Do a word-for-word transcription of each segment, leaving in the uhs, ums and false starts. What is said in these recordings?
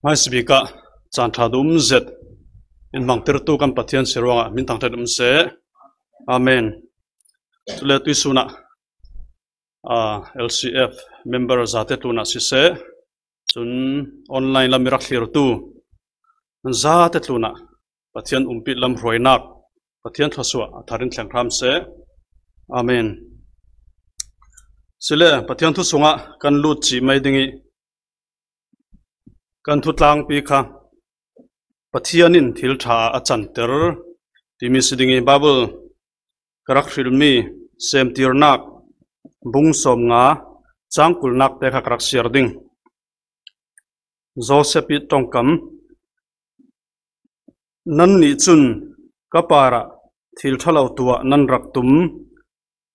Hmaisabik ah caan ṭha duh um zet in hmangtirtu kan Pathian si ruangah min thangṭhat um seh. Amen. Cule tuisun ah, aa, L C F member zate tlunah siseh, cun online lam i rak thlirtu zate tlunah Pathian umpih lamhruainak, Pathian thluasuah a thar in thleng hram seh. Amen. Sile Pathian thu sungah kan lut cih mai ding ih, kan thutlangpi kha Pathian in thil ṭha a canter timi si ding ih, Bible ka rak hrilmi Semtirnak bung sawmnga cangkulnak te kha ka rak siar ding. Joseph ih ṭongkam, nannih cun ka parah thil ṭhalo tuah nan rak tum.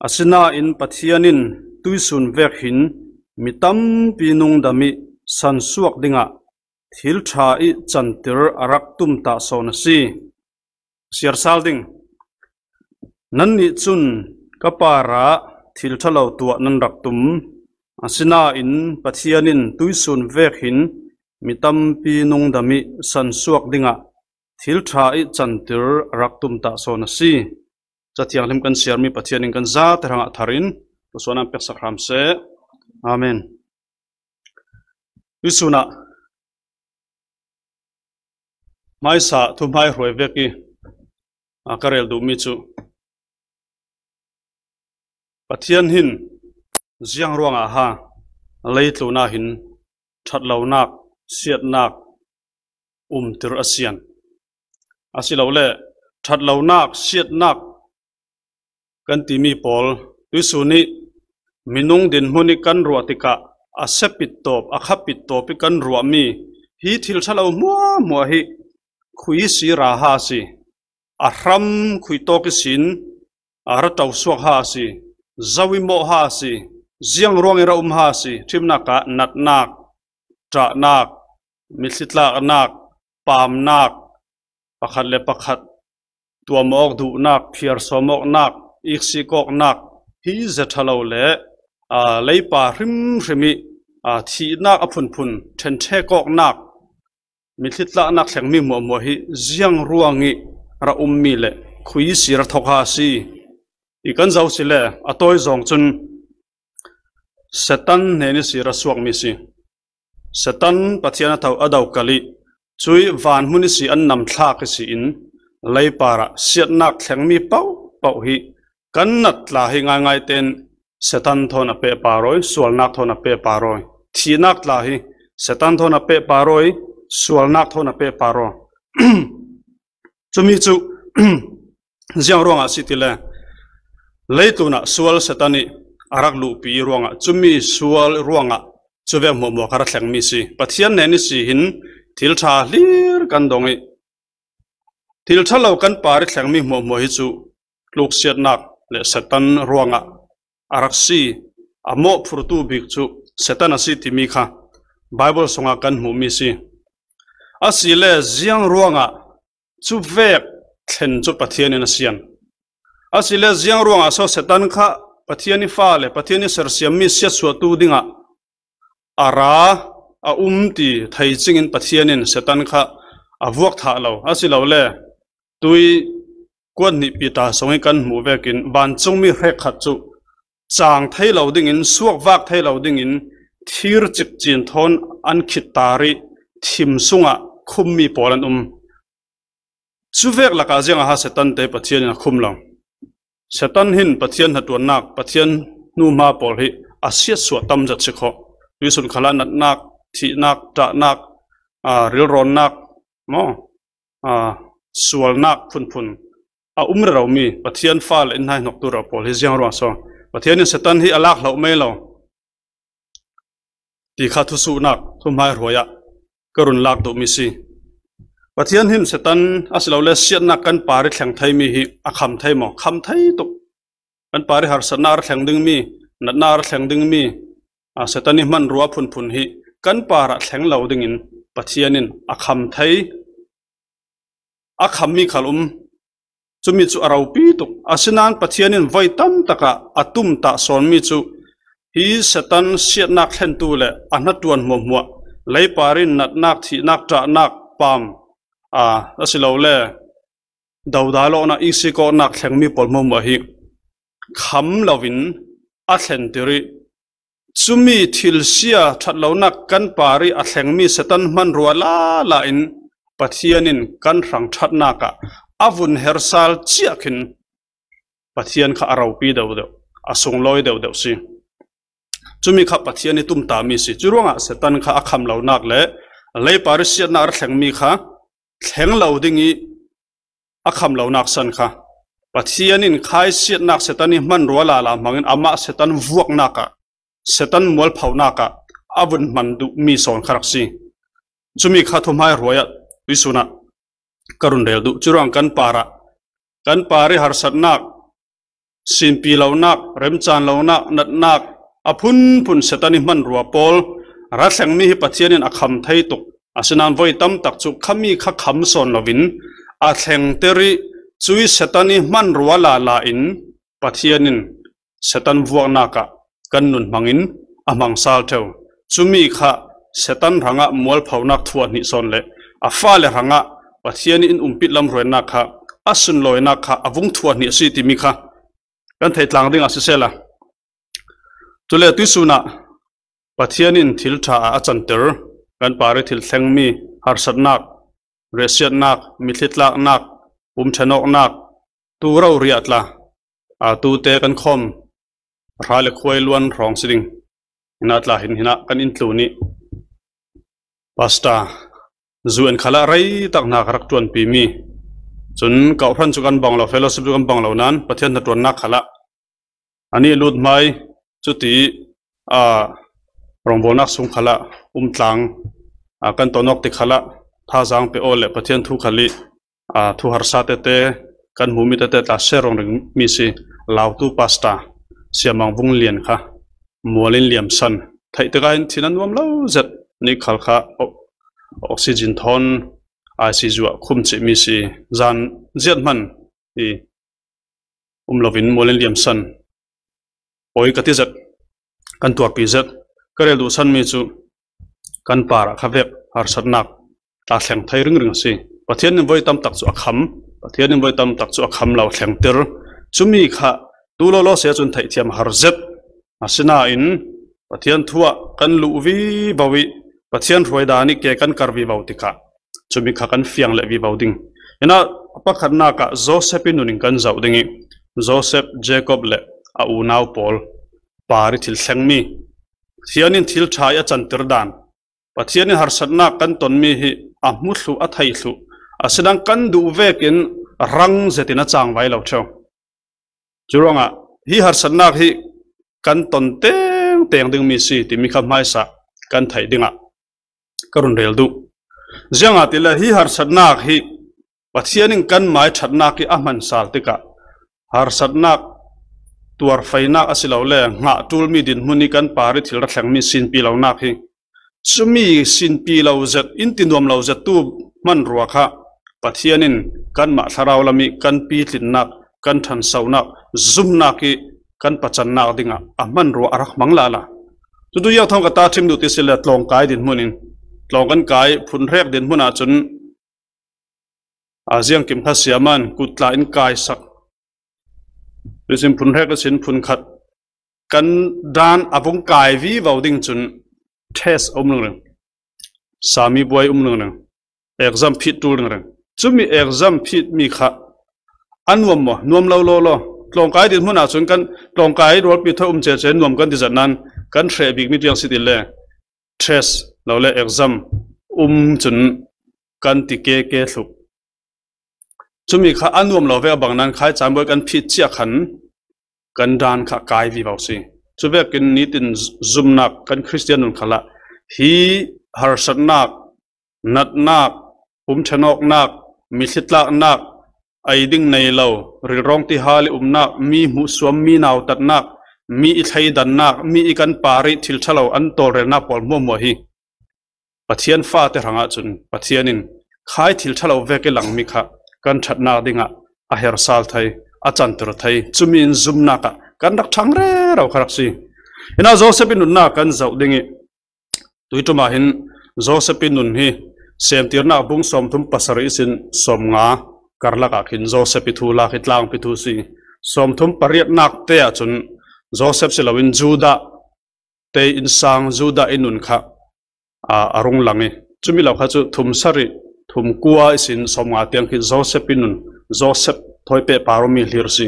Asinain Pathian in tuisun vek hin mi tampi nungdam ih sansuak dingah thil ṭha ih cantir a rak tumtah sawn a si. Siarsal ding. Nannih cun ka parah thil ṭhalo tuah nan rak tum. Asinain Pathian in tuisun vek hin mi tampi nungdam ih sansuak dingah thil ṭha ih cantir a rak tumtah sawn a si. Ca Thianghlim kan siarmi Pathian in kan zate hrangah thar in thluasuahnak peksak hram seh. Amen. Tuisun ah hmaisa thuhmaihruai vek ih, aa, ka rel duhmi cu Pathian hin ziang ruangah ha leitlun ah hin ṭhatlonak, siatnak umtir a sian. Asilole ṭhatlonak, siatnak kan timi pawl tuisun ih minung dinhmun ih kan ruah tikah a siapit tawp, a khapit tawp ih kan ruahmi hi thil ṭhalo hmuahhmuah hi khui si ra ha si, a hram khui tawk ihsin a ra ṭosuak ha si, zo ih mawh ha si, ziang ruangin ra um ha si, ṭhimnak ah natnak, ṭahnak, mitthli tlaknak, pamnak, pakhat le pakhat tuam awk duhnak, phiarsawm awknak, iksik awknak, hi zia ṭhalo le, aa, leipa hrimhrim ih, aa, thihnak a phunphun ṭhenṭhekawknak, mitthli tlaknak thlengmi hmuahhmuah hi ziang ruangih ra ummi le khui si ra thawk ha si. I kan zo sile a tawi zawng cun Satan hnen ihsi ra suakmi si. Satan Pathian a tho a do kal ih cuih vanhmun ihsi an namthlak ihsi in leipar ah siatnak thlengmi pohpoh hi kan nat tla hi ngaingai tein Satan thawn a pehpar aw, sualnak thawn a pehpar aw. Thihnak tla hi Satan thawn a pehpar aw, sualnak thawn a pehpar aw. Cumi cu ziang ruangah si tile, leitlun ah sual Satan ih a rak luhpi ruangah, cumi sual ruangah cuvek hmuahhmuah kha ra thlengmi si. Pathian hnen ihsi hin thil ṭha hlir kan dong ih, thil ṭhalo kan par ih thlengmi hmuahhmuah hi cu tluksiatnak le Satan ruangah a rak si. A mawhphurtu bik cu Satan a si timi kha Bible sungah kan hmuhmi si. Asile ziang ruangah cuvek thlen cu Pathian in a sian? Asile ziang ruangah so Satan kha Pathian ih fa le Pathian ih sersiammi siatsuahtu dingah a ra a um ti thei cingin Pathian in Satan kha a vuak thah lo. Asilole tui kuat hnih Piter sungih kan hmuh vekin vancungmi hrekkhat cu caang thei lo dingin, suakvak thei lo dingin thir cikcin thawn an khittar ih thim sungah khummi pawl an um. Cuvek lakah ziangah ha Satan te Pathian in a khum lo? Satan hin Pathian hnaṭuannak, Pathian hnuhma pawl hi a siatsuah tam zet si khawh. Tuihsun khalah natnak, thihnak, ṭahnak, aa, rilrawnnak maw, aa, sualnak phunphun a um reromi Pathian fa le in hnaihnoktu rero pawl hi ziang ruang so Pathian in Satan hi a lak hloh mei lo ti kha thusuhnak thuhmaihruai ah ka run lak duhmi si. Pathian hin Satan asilole siatnak kan par ih thleng theimi hi a kham thei maw? Kham thei tuk. Kan par ih harsatnak a ra thleng dingmi, natnak a ra thleng dingmi, aa, Satan ih hmanrua phunphun hi kan parah thleng lo dingin Pathian in a kham thei. A khammi khal um. Cumi cu a ropi tuk. Asinain Pathian in voi tam takah a tumtah sawnmi cu hi Satan siatnak thlentu le a hnaṭuan hmuahhmuah leiparin natnak, thihnak, ṭahnak, pam, a, asilole dodalawhnak, isikawhnak thlengmi pawl hmuahhmuah hi kham loin a thlentir ih, cumi thilsia ṭhat lonak kan par ih a thlengmi Satan hmanrua lala in Pathian in kan hrang ṭhatnak ah a vun hersal ciah khin Pathian kha a ropi deuhdeuh, a sunglawi deuhdeuh si. Cumi kha Pathian ih tumtami si. Curuangah Satan kha a kham lonak le leipar ih siatnak a ra thlengmi kha thleng lo ding ih a kham lonak san kha Pathian in khaisiatnak Satan ih hmanrua lala hmangin amah Satan vuaknak ah, Satan mualphonak ah a vun hman duhmi sawn kha rak si. Cumi kha thuhmai hruai ah tuihsun ah ka run rel duh. Curuang kan par ah, kan par ih harsatnak, sinpi lonak, remcaan lonak, natnak, a phunphun Satan ih hmanrua pawl ra thlengmi hi Pathian in a kham thei tuk. Asinain voi tamtak cu khami kha kham sawn loin a thlengtir ih, cuih Satan ih hmanrua lala in Pathian in Satan vuaknak ah kan nun hmangin a hmang sal ṭheu. Cumi kha Satan hrangah mualphonak thu a hnih sawn le a fale hrangah Pathian in umpit lamhruainak kha a sunlawinak kha a vung thu a hnih a si timi kha kan theih tlang ding a sisehla, cule tuihsun ah Pathian in thil ṭha ah a canter, kan par ih thil thlengmi harsatnak, riahsiatnak, mitthli tlaknak, pum ṭhen awknak, tu rori ah tla, aa, tute kan khawm hra le khuai luan hrawng si ding. Hinah tla hin hinah kan inn tlun ih pastor zu en khalah rei tak hna ka rak ṭuanpimi. Cun kawhhran cu kan bang lo, fellowship cu kan bang lo nain Pathian hnaṭuannak khalah anih lut hmai cuti, aa, rawngbawlnak sung khalah um tlang, aa, kan ton awk ti khalah thazaang pe aw le Pathian thu khal ih, aa, thuharsa tete kan hmumi tete tla share rung dingmi si. Lautu pastor Siamang Vung Lian kha mual in liamsan, theih tikah hin thin a nuam lo zet, nih khal kha o-, oxygen thawn I C U ah khum cihmi si. Zan ziat hman hi um loin mual in liamsan. Awi ka ti zet, kan tuarpi zet. Ka rel duhsanmi cu kan par ah kha vek harsatnak tla thleng thei ringring a si. Pathian in voi tamtak cu a kham, Pathian in voi tamtak cu a kham lo thlengtir. Cumi kha tu lawlaw si ahcun theihthiam har zet. Asinain Pathian thu ah kan luh vivo ih Pathian hruai dan ih ke kan kar vivo tikah cumi kha kan fiang leh vivo ding. Hinah a pakhatnak ah Joseph ih nun in kan zoh ding ih Joseph, Jacob le a unau pawl par ih thil thlengmi, Pathian in thil ṭha ih a canter dan, Pathian in harsatnak kan tonmi hi a hmu thluh, a thei thluh, asinain kan duh vekin rang zetin a cangvai lo ṭheu. Curuangah hi harsatnak hi kan ton tengteng dingmi si timi kha hmaisa kan theih dingah ka run rel duh. Ziangahtile hi harsatnak hi Pathian in kan mai ṭhatnak ih a hman sal tikah harsatnak, tuarfeinak asilole ngah ṭulmi dinhmun ih kan par ih thil ra thlengmi sinpi lonak hi, cumi sinpi lo zet, in ti nuam lo zettu hmanrua kha Pathian in kanmah thlarau lam ih kan pitlinnak, kan ṭhansonak, zumnak ih kan pacannak dingah a hmanrua a rak hmang lala. Cutu ziang thawng ka ta ṭhim duh ti si le tlawngkai dinhmun in, tlawng kan kai phunhrek dinhmun ahcun, aa, ziangkim kha siaman kut tla in kaisak. Tuisin phunhrek ihsin phunkhat kan dan a vung kai vivo ding cun test a um ringring. Sami buai um ringring. Exam phit ṭul ringring. Cumi exam phitmi kha a nuam maw? Nuam lo lawlaw. Tlawngkai dinhmun ahcun kan tlawngkai rualpi thawi um cece nuam kan ti zat nain kan hreh bikmi tiang si ti le test lo le exam um cun kan ti keke thluh. Cumi kha a nuam lo vek a bang nain khai caan buai kan phit ciah khan kan dan kha kai vivo si. Cuvekin nitin zumnak kan Khristian nun khalah hi harsatnak, natnak, pum ṭhen awknak, mitthli tlaknak, ei ding nei lo, rilrawng tihal ih umnak, mi hmuhsuam, mi nautatnak, mi ih thleidannak, mi ih kan par ih thil ṭha lo an tawlrelnak pawl hmuahhmuah hi Pathian fate hrangah cun Pathian in khai thil ṭha lo vek ih langmi kha kan ṭhatnak dingah a hersal thei, a canter thei, cumi in zumnak ah kan rak ṭhang rero kha rak si. Hinah Joseph ih nunnak kan zoh ding ih, tui ṭum ah hin Joseph i nun hi Semtirnak bung sawmthum pasarih ihsin sawmnga karlakah khin Joseph i thu lak hi tlangpi thu si. Sawmthum pariatnak te ahcun Joseph si loin Judah te innsang, Judah i nun kha a, a rung lang i, cumi lo kha cu thum sarih, thum kua ihsin sawmnga tiang khi Joseph i nun, Joseph thawi pehpar awmi hlir si.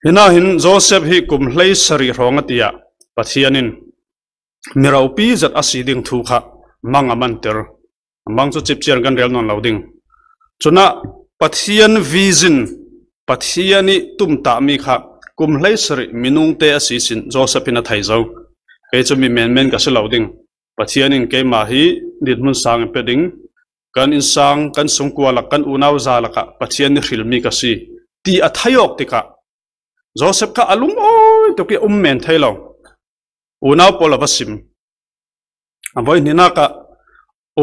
Hinahin Joseph hi kum hlei sarih hrawng a ti ah Pathian in mi ropi zet a si ding thu kha mang a manter. Mang cu cipciar kan rel nawn lo ding. Cunah Pathian vision, Pathian i tumtahmi kha kum hlei sarih minung te a si sin Joseph in a thei zo. Kei cu mi menmen ka si lo ding. Pathian in keimah hi dinhmun sang in pe ding, kan innsang, kan sungkua lak, kan unau za lakah Pathian i hrilmi ka si, ti a thei awk tikah Joseph kha a lungawi tuk i um men thei lo. Unau pawl a va sim. A voi hninak ah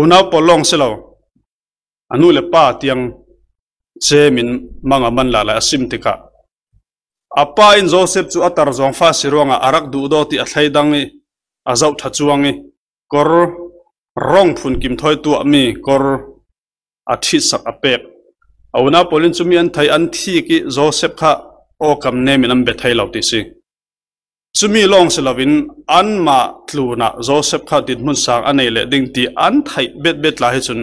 unau pawl lawng si lo, a nu le pa tiang cem in mang a man lala a sim tikah a pa in Joseph cu a tar zawngfa si ruangah a rak duhdaw ti a thleidang i a zoh ṭha cuang i kor rawng phun kim thawi tuahmi kor a ṭhitsak a pek. A unau pawl in cumi an thei, an thik i Joseph kha awkam nem in an be thei lo ti si. Cumi lawng si loin anmah tlunah Joseph kha dinhmun sang a nei leh ding ti an theih betbet lai hi cun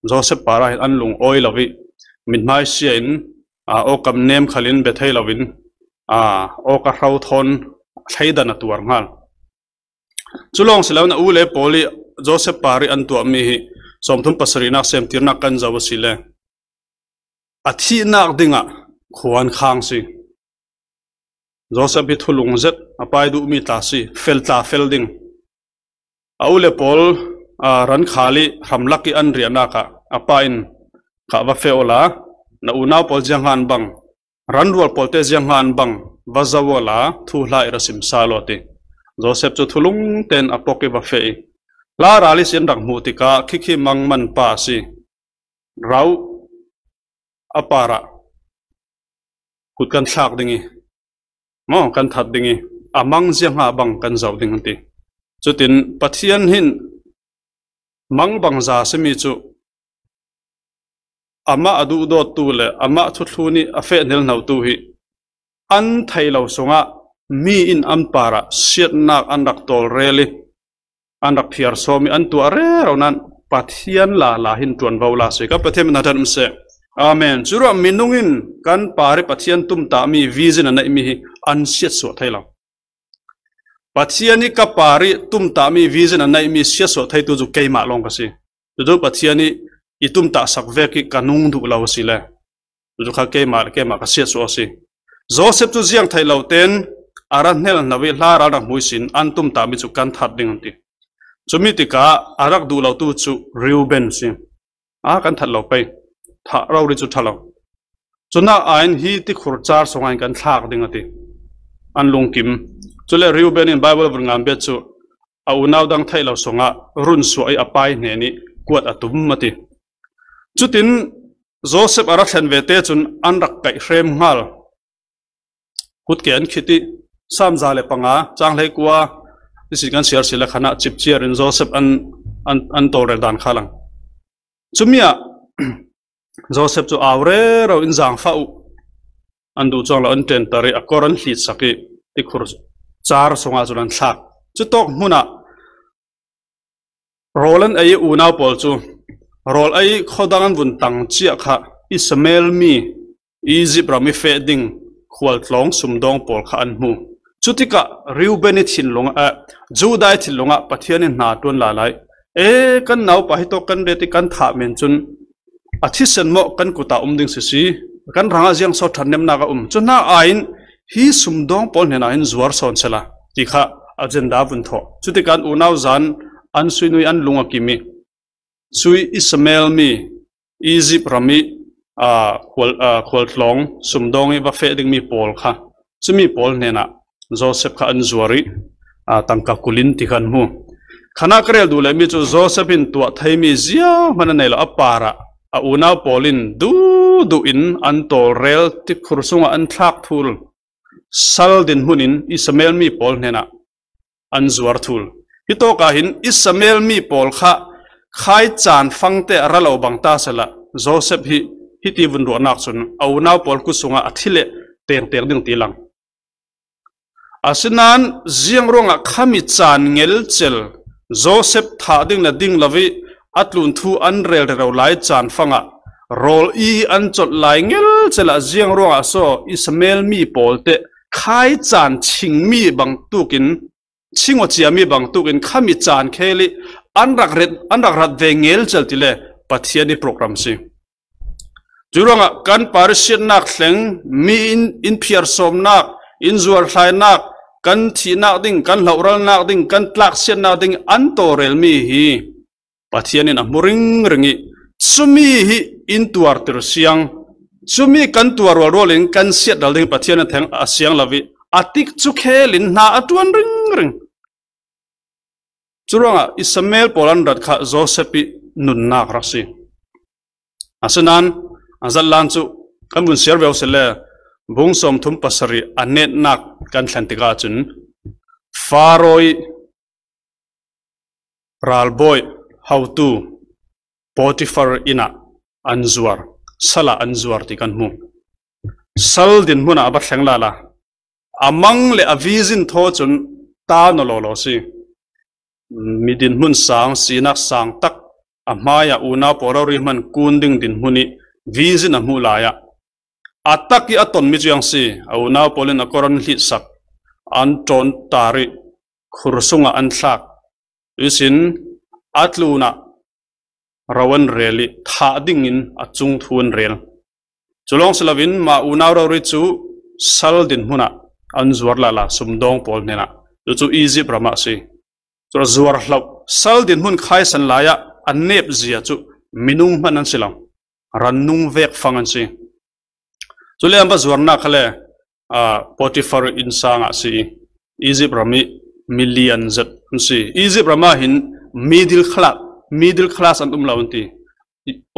Joseph parah hin an lungawi lo i mithmaisia in, aa, awkam nem khalin be thei loin, aa, awka hro thawn thleidan a tuar hngal. Cu lawng si loin a u le pawl i Joseph parih an tuahmi hi sawmthum pasarihnak Semtirnak kan zoh a si le a thihnak dingah khua an khang si. Joseph hi thulung zet, a pa i duhmi tla si, fel tla fel ding. A u le pawl, aa, ran khal i hramlak i an riahnak ah a pa in kha va feh awla, na unau pawl ziang hnga an bang, ran rual pawl te ziang hnga an bang, va zoh awla, thuhla i ra sim sal aw ti. Joseph cu thulung ten a pok i va feh i, hla ral i sin rak hmuh tikah khikhi mang man pa a si. Rauh a parah kut kan thlak ding i, maw, kan that ding i, a mang ziang hnga bang kan zoh ding an ti. Cutin Pathian hin mang bangza a simi cu amah a duhdawttu le amah thuthlun i a feh hnelhnotu hi an thei lo sungah mi in an parah siatnak an rak tawlrel i, an rak phiar sawm i an tuah rero nain Pathian lala hin ṭuanvo la si. Kan Pathian min a ṭhat um seh. Amen. Curuah minung in kan parih Pathian tumtahmi vision a neihmi hi an siatsuah thei lo. Pathian i ka parih tumtahmi vision a neihmi siatsuah theitu cu keimah lawng ka si. Cucu Pathian i i tumtahsak vek i ka nung duh lo a si le. Cucu kha keimah le keimah ka siatsuah a si. Joseph cu ziang theih lo ten a ra hnelhno i hla ral rak hmuh ihsin an tumtahmi cu kan that ding an ti. Cumi tikah a rak duh lotu cu Reuben a si. A kan that lo pei. Thah rori cu ṭha lo. Cunah aiin hi tikhur car sungah in kan thlak ding a ti. An lungkim. Cule Reuben in Bible vun ngan bia cu a unau dang theih lo sungah run suah i a pa i hnen i kuat a tum a ti. Cutin Joseph a ra thlen ve te cun an rak kaih hrem hngal. Kutke an khit i Sam za le panga, cang hlei kua, ihsin kan siar si le khanah cipciar in Joseph an, an, an tawlrel dan kha lang. Cumi ah Joseph cu au rero in zaangfah uh an duh cuang lo, an ṭentar i a kor an hlitsak i tikhur car sungah cun an thlak. Cutawk hmunah rawl an ei i unau pawl cu rawl ei khuadang an vun tang ciah kha Ismael mi Izipt ram i feh ding khualtlawng sumdawng pawl kha an hmu. Cutikah Reuben i thinlung ah, eh, Judah i thinlung ah Pathian in hna ṭuan lala i, e, kan naupa hi tawk kan ret i kan thah men cun a thisen maw kan kut ah um ding sisi, kan rangah ziang so ṭhatnemnak a um. Cu hna aiin hi sumdawng pawl hnenah hin zuar sawn sela ti kha agenda vun thawh. Cutikah an unau zan an suinui an lung a kim i, sui Ismael mi Izipt ram i, aa, khual, aa, khualtlawng sumdawng i va feh dingmi pawl kha, cumi pawl hnenah Joseph kha an zuar i, aa, tangka kulin ti kha an hmu. Khanah ka rel duh lehmi cu Joseph in tuah theimi zianghman a nei lo a parah a unau pawl in duhduh in an tawlrel tikhur sungah an thlak thul sal dinhmun in Ismael mi pawl hnenah an zuar thul. Hi tawkah hin Ismael mi pawl kha khai caan fangte a ra lo bang ta sela, Joseph hi hiti vun ruahnak cun a unau pawl kut sungah a thi leh tengtek ding ti lang. Asinain ziang ruangah khami caan ngelcel Joseph thah ding le ding lo ih a tlun thu an rel rero lai caan fangah rawl i an colh lai ngelcel ah ziang ruangah so Ismael mi pawl te khai caan chingmi bangtukin, ching aw ciami bangtukin khami caan khel ih an rak ret, an rak rat ve ngelcel tile Pathian ih program si. Curuangah kan parisiatnak thleng, mi in, in phiarsawmnak, in zuarthlainak, kan thihnak ding, kan hlohralnak ding, kan tlaksiatnak ding an tawlrelmi hi Pathian in a hmu ringring ih, cumi hi in tuarter siang, cumi kan tuar rualrual in kan siatdal ding Pathian a theng a siang lo ih, a tikcu khel in hna a ṭuan ringring. Curuangah Ismael pawl an rat kha Joseph ih nunnak rak si. Asinain a zatlan cu kan vun siar ve usile, bung sawmthum pasarih a netnak kan thlen tikah cun Faro ih ralbawi hotu Potifar inn ah an zuar, sal ah an zuar ti kan hmu. Sal dinhmun ah a va thleng lala, a mang le a vision thaw cun ta nawn lawlaw si. Mi dinhmun sang, sinak sang tak, a hmaiah unau pawl rori hman kun ding dinhmun ih vision a hmuh lai ah a tak ih a tonmi cu ziang si. A unau pawl in a kor an hlihsak, an ṭawn tar ih khur sungah an thlak. Cuihsin a tlun ah ro an rel ih thah dingin a cung thu an rel. Cu lawng si loin mah unau rori cu sal dinhmun ah an zuar lala, sumdawng pawl hnenah. Cucu Egypt ram ah si. Cu zuar hloh, sal dinhmun khaisan lai ah an nep zia cu minung hman an si lo, rannung vek fang an si. Cule an va zuarnak kha le, aa, Potifar inn sang ah si ih, Egypt ram ih milian zet an si. Egypt ram ah hin middle class, middle class an um lo an ti.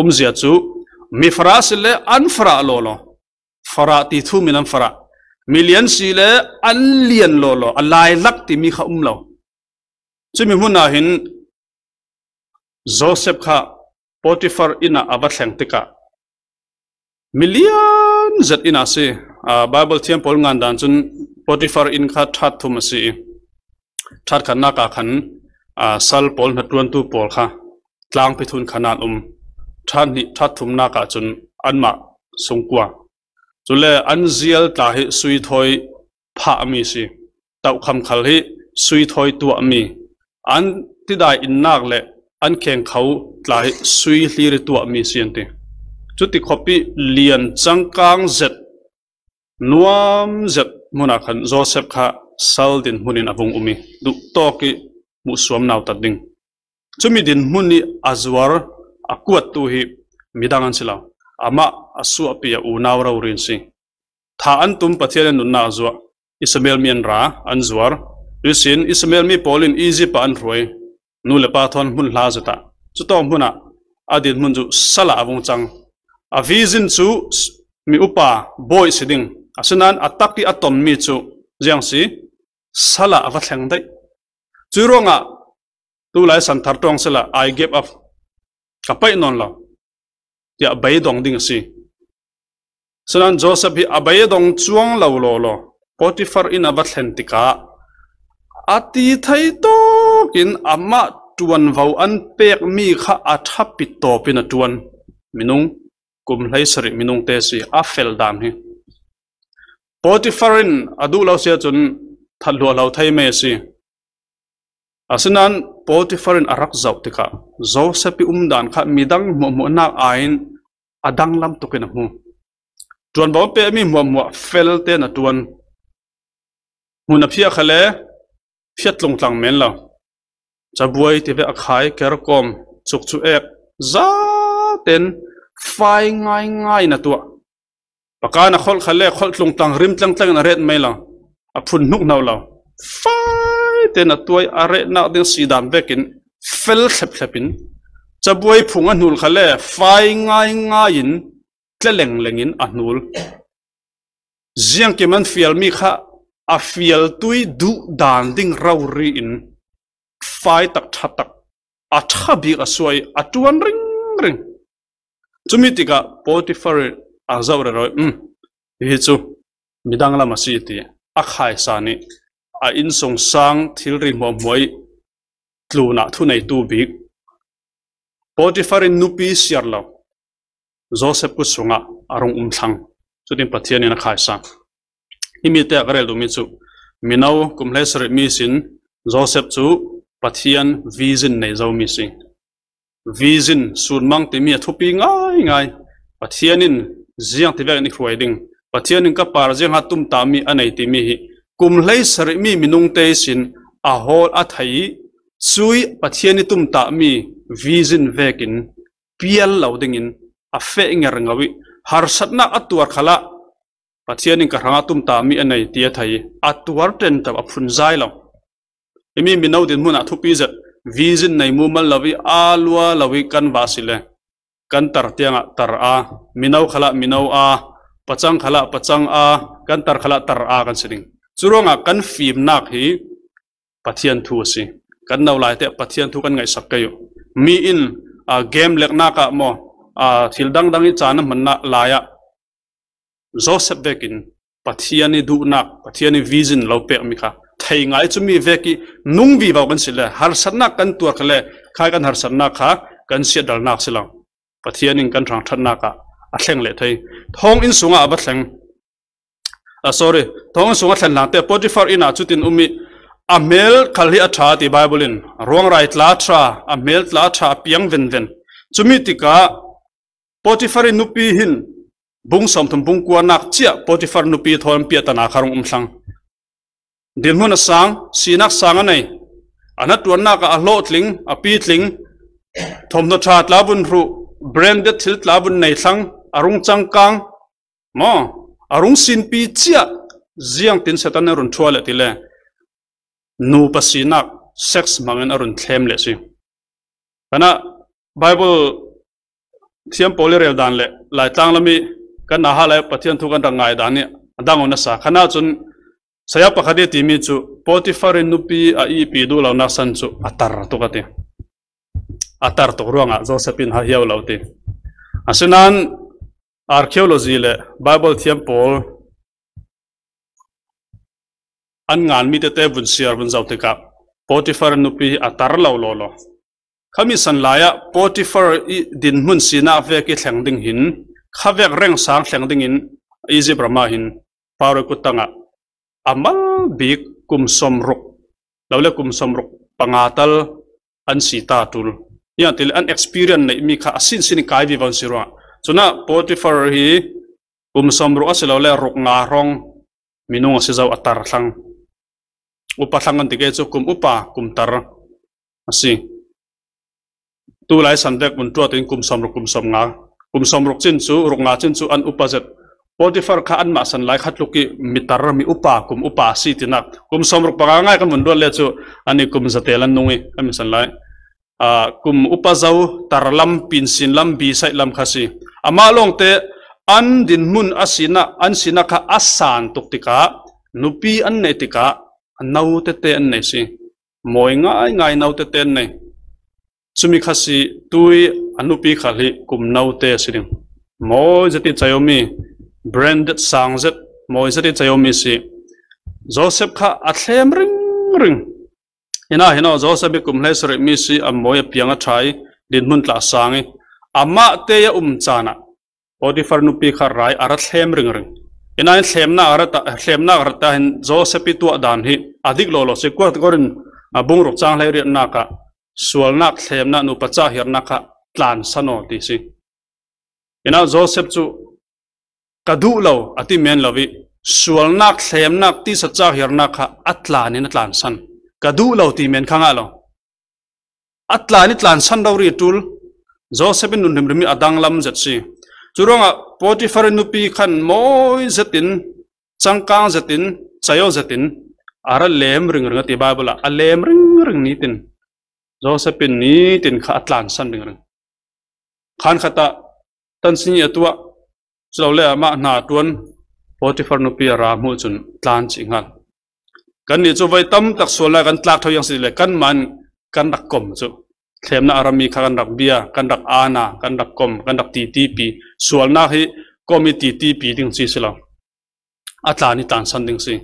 Umzia cu mi farah si le an farah lawlaw, farah ti thu min an farah. Milian si le an lian lawlaw, a lailak timi kha um lo. Cumi hmun ah hin Joseph kha Potifar inn ah a va thleng tikah milian zet inn ah si. Aa, Bible thiam pawl ngan dan cun Potifar inn kha ṭhat thum a si ih, ṭhat khatnak ah khan, aa, sal pawl hnaṭuantu pawl kha tlangpi thun khan an um. Ṭhat hnih, ṭhat thumnak ah cun anmah sungkua. Cule an zial tla hi sui thawi phahmi si. Tohkham khal hi sui thawi tuahmi, an tidai innak le an khengkho tla hi sui hlir ih tuahmi si an ti. Cuti khawpih lian cangkang zet, nuam zet hmun ah khan Joseph kha sal dinhmun in a vung um ih, duhtawk ih hmuhsuam nautat ding. Cumi dinhmun ih a zuar, a kuattu hi midang an si lo. Amah a suahpi a unau rori an si. Thah an tum, Pathian in nunnak a zuah. Ismael mi an ra, an zuar. Cuihsin Ismael mi pawl in Egypt ah an hruai. Nu le pa thawn hmun hla zet ah, cutawk hmun ah a dinhmun cu sal ah a vung cang. A vision cu mi upa bawi si ding, asinain a tak ih a tonmi cu ziang si, sal ah a va thleng daih. Cuih ruangah tulai san thar ṭawng sila, "I give up, ka paih nawn lo," tiah beidong ding a si. Sinain Joseph hi a beidong cuang lo lawlaw, Potifar inn a va thlen tikah a ti thei tawkin amah ṭuanvo an pekmi kha a ṭha pit tawpin a ṭuan. Minung kum hleisarih minung te si a fel dan hi. Potifar in a duh lo si ahcun that hluahlo thei mei a si. Asinain Potifar in a rak zoh tikah Joseph ih umdan kha midang hmuahhmuahnak aiin a danglam tukin a hmu. Ṭuanvo an pekmi hmuahhmuah fel tein a ṭuan. Hmun a phiah kha le phiat tlungtlang men lo. Cabuai tivek a khai, kerkawm, cukcu ek, zaten fai ngaingai in a tuah. Pakan a kholh kha le kholh tlungtlang rim tlengtleng in a ret mei lo. A phun hnuk hno lo. Fai tein a tuai, a retnak ding si dan vekin fel thlepthlep in, cabuai phung a hnul kha le fai ngaingai in tla lengleng in a hnul. Ziangkim an fialmi kha a fialtu ih duh dan ding rori in fai tak, ṭha tak, a ṭha bik a suai, a ṭuan ringring. Cumi tikah Potifar in a zoh rero, um, hi cu midang lam a si ti a khaisa nih a innsungsang thilri hmuahhmuah ih tlunah thuneitu bik Potifar in nupi siar lo Joseph kut sungah a rung um thlang. Cutin Pathian in a khaisa. Himi te ah ka rel duhmi cu mino kum hleisarih mi sin Joseph cu Pathian vision nei zomi si. Vision, sunmang timi a thupi ngaingai. Pathian in ziang ti vekin i hruai ding, Pathian in ka par ziang a tumtahmi a nei timi hi kum hleisarih mi minung te sin a hawl a thei ih, cui Pathian i tumtahmi vision vekin pial lo dingin a feh ngerngo ih, harsatnak a tuar khalah Pathian in ka hrangah tumtahmi a nei ti a thei ih, a tuar ṭenṭo, a phunzai lo. Himi mino dinhmun ah thupi zet, vision nei mumal lo ih, aa lua lo ih kan va si le, kan tar tiangah tar a, mino khalah mino a, pacang khalah pacang a, kan tar khalah tar a kan si ding. Curuangah kan fimnak hi Pathian thu a si. Kan no lai te Pathian thu kan ngaihsak kei uh. Mi in, aa, game leknak ah maw, aa, thil dangdang ih caan a hmannak lai ah Joseph vekin Pathian ih duhnak, Pathian ih vision lo pekmi kha thei ngai. Cumi vek ih nung vivo kan si le, harsatnak kan tuar kha le, khai kan harsatnak kha kan siahdalnak si lo. Pathian in kan hrang ṭhatnak ah a thleng leh thei. Thawnginn sungah a va thleng. Ah, sorry, thawnginn sungah thlen hlang te Potifar inn ah cutin um ih a hmel khal hi a ṭha ti Bible in, ruangrai tla ṭha, a hmel tla ṭha a piang venven. Cumi tikah Potifar ih nupi hin bung sawmthum bung kuanak ciah Potifar nupi thawn piahtana kha rung um thlang. Dinhmun a sang, sinak sang a nei, a hnaṭuannak ah a hlawhtling, a pitling, thawmhnaw ṭha tla vun hruh, branded thil tla vun nei thlang, a rung cangkang, maw, a rung sinpi ciah, ziangtin Satan a run ṭhuah leh ti le, nupa sinak, sex hmangin a run thlem leh si. Kanah Bible thiam pawl ih rel dan le Laitlang lam ih kan na hah lai Pathian thu kan rak ngai dan ih a dang uh nasa. Khanah cun saya pakhat ih timi cu Potifar ih nupi a ihpi duh lonak san cu a tar tuk a ti. A tar tuk ruangah Joseph in ha hiau lo ti. Asinain archaeology le Bible thiam pawl an nganmi tete vun siar vun zoh tikah Potifar nupi hi a tar lo lawlaw. Khami san lai ah Potifar ih dinhmun sinak vek ih thleng ding hin, khavek reng sang thleng dingin Egypt ram ah hin Pharaoh kut tangah a mal bik kum sawmruk, lo le kum sawmruk panga tal an si ta ṭul. Ziangtin an experience neihmi kha a sinsin ih kai vivo an si ruangah. Cunah Potifar hi kum sawmruk a si lo le ruk nga hrawng minung a si zo a tar thlang. Upa thlang kan ti ke cu kum upa, kum tar a si. Tulai san vek vun ṭuat in kum sawmruk, kum sawmnga, kum sawmruk cin cu, ruk nga cin cu an upa zet. Potifar kha anmah san lai kha tluk ih mi tar, mi upa, kum upa a si tinak. Kum sawmruk panga ngai kan vun ruat le cu an ih kum zatel an nung ih kan mi san lai. Aa, kum upa zo, tar lam, pinsin lam, bisaih lam kha si. Amah lawngte an dinhmun a sinak, an sinak kha a san tuk tikah, nupi an neih tikah, a no tete an nei si. Mawi ngaingai no tete an nei. Cumi kha si, tui a nupi khal hi kum no te a si ding. Mawi zet ih cei awmi, branded sang zet, mawi zet ih cei awmi si. Joseph kha a thlem ringring. Hinah hin aw, Joseph hi kum hleisarih mi si, a mawi a piang a ṭha ih dinhmun tla a sang ih amah te a um caan ah Potifar nupi kha rai a ra thlem ringring. Hinah hin thlemnak a ra ta, thlemnak a ra ta hin Joseph ih tuah dan hi a dik lawlaw si. Kuat kor in a bung ruk cang hleiriatnak ah sualnak, thlemnak, nupa cah hiarnak kha tlansan aw ti si. Hinah Joseph cu ka duh lo a ti men lo ih sualnak, thlemnak, tisa cah hiarnak kha a tlan in a tlansan. Ka duh lo ti men kha ngah lo. A tlan ih tlansan rori ṭul. Joseph in nun hrimhrim ih a danglam zet si. Curuangah Potifar ih nupi khan mawi zetin, cangkang zetin, cayo zetin a ra lem ringring a ti Bible ah. A lem ringring nitin. Joseph in nitin kha a tlansan ringring. Khan khat ah tansin ih a tuah, culole amah hna ṭuan Potifar nupi a ra hmuh cun tlan cih hngal. Kannih cu voi tam tak sual lai kan tlak tho iang si le kanmah in kan rak kom cu. Thlemnak a rami kha kan rak bia, kan rak ana, kan rak kom, kan rak titipi. Sualnak hi kom i titipi ding ci si lo. A tlan i tlansan ding si.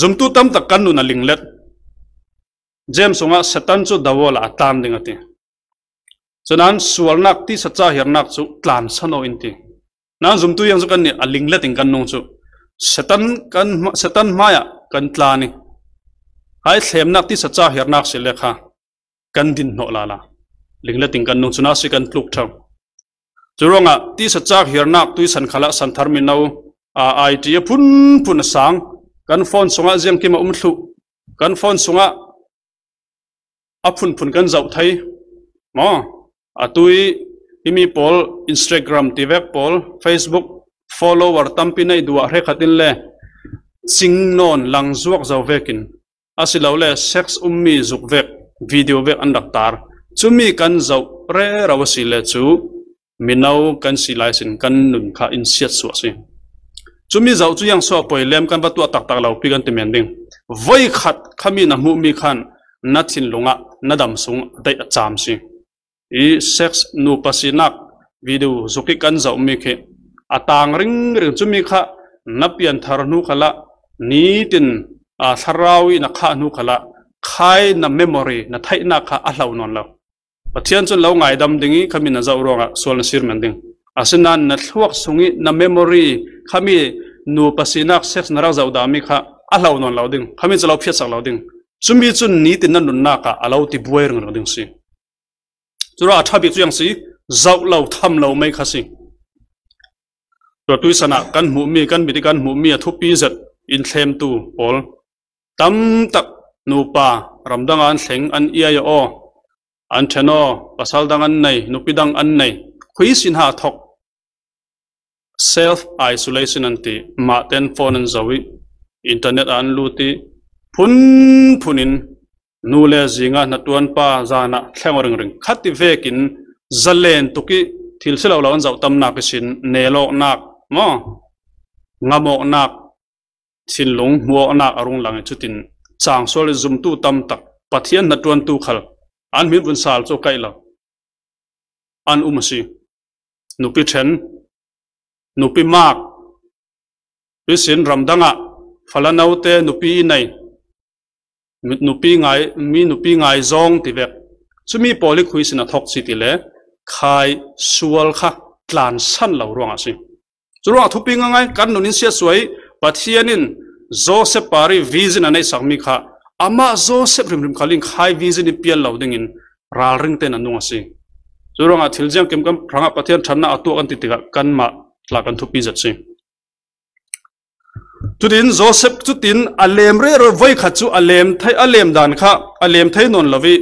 Zumtu tam tak kan nun a linglet. James sungah Satan cu dawol ah a tlan ding a ti. Cunan sualnak tisa ca hiarnak cu tlansan aw in ti. Nan zumtu yang cu kan nih a linglet in kan nung cu Satan kan hma-, Satan hmaiah kan tlan i. Hai thlemnak tisa ca hiarnak si le kha kan din hnawh lala. Linglet in kan nung cu na si kan tluk ṭhang. Curuangah tisa ca hiarnak tuisan khalah santhar mino, aa, I T a phunphun a sang, kan phone sungah ziangkim a um thluh, kan phone sungah a phunphun kan zoh thei. Maw, atu i himi pawl, Instagram ti vek pawl, Facebook follower tampi nei duh ah hre khat in le cing nawn lang zuak zo vekin, asilole sex ummi zuk vek, video vek an rak tar. Cumi kan zoh rero a si le cu, mino kan si lai sin kan nun kha in siatsuah si. Cumi zoh cu yang suah poi lem kan va tuah taktak lo pi kan ti men ding. Voi khat khami na hmuhmi khan na thinlung ah na dam sung a daih a cam si. I sex nupa sinak video zuk i kan zohmi khi a tang ringring cumi kha na pianthar hnu khalah nitin, aa, thlarau i na khah hnu khalah khai na memory na theihnak kha a hlo nawn lo. Pathian cun lo ngaidam ding i khami na zoh ruangah sual na sir men ding. Asinain na thluak sung i na memory khami nupa sinak sex na rak zoh dahmi kha a hlo nawn lo ding. Khami cu lo phiatsak lo ding. Cumi cun nitin na nunnak ah a lo ti buai ringring ding si. Curuah a ṭha bik cu yang si, zoh lo, tham lo mai kha si. Tua tuisan ah kan hmuhmi, kan mit i kan hmuhmi a thupi zet in thlemtu pawl tam tak nupa ramdang ah an thleng, an iai aw, an ṭhen aw, pasal dang an nei, nupi dang an nei, khui sin ha thok. Self isolation an ti, mah ten phone an zoh i, internet ah an lut i, phunphun in nu le zing a hnaṭuan pa zan ah thleng aw ringring. Khat i vekin zalen tuk i thil si lo lo an zoh tamnak ihsin nelawknak maw, ngamawknak, thinlung hmuawknak a rung lang i cutin cangsual i zumtu tam tak Pathian hnaṭuantu khal an hmin vun sal cu kaih lo an um a si. Nupi ṭhen, nupi mak, ihsin ramdang ah falanote nupi i nei, mi nupi ngai, mi nupi ngai zong ti vek. Cumi pawl i khui sin a thok si ti le khai sual kha tlansan lo ruangah si. Curuangah thupi ngaingai kan nun in siatsuah i Pathian in Joseph par i vision a neihsakmi kha amah Joseph hrimhrim khal in khai vision in pial lo dingin ralring tein a nung a si. Curuangah thil ziangkim kan hrangah Pathian ṭhatnak a tuah kan ti tikah kanmah tla kan thupi zet si. Cutin Joseph cutin a lem rero voi khat cu a lem thei, a lem dan kha a lem thei nawn lo i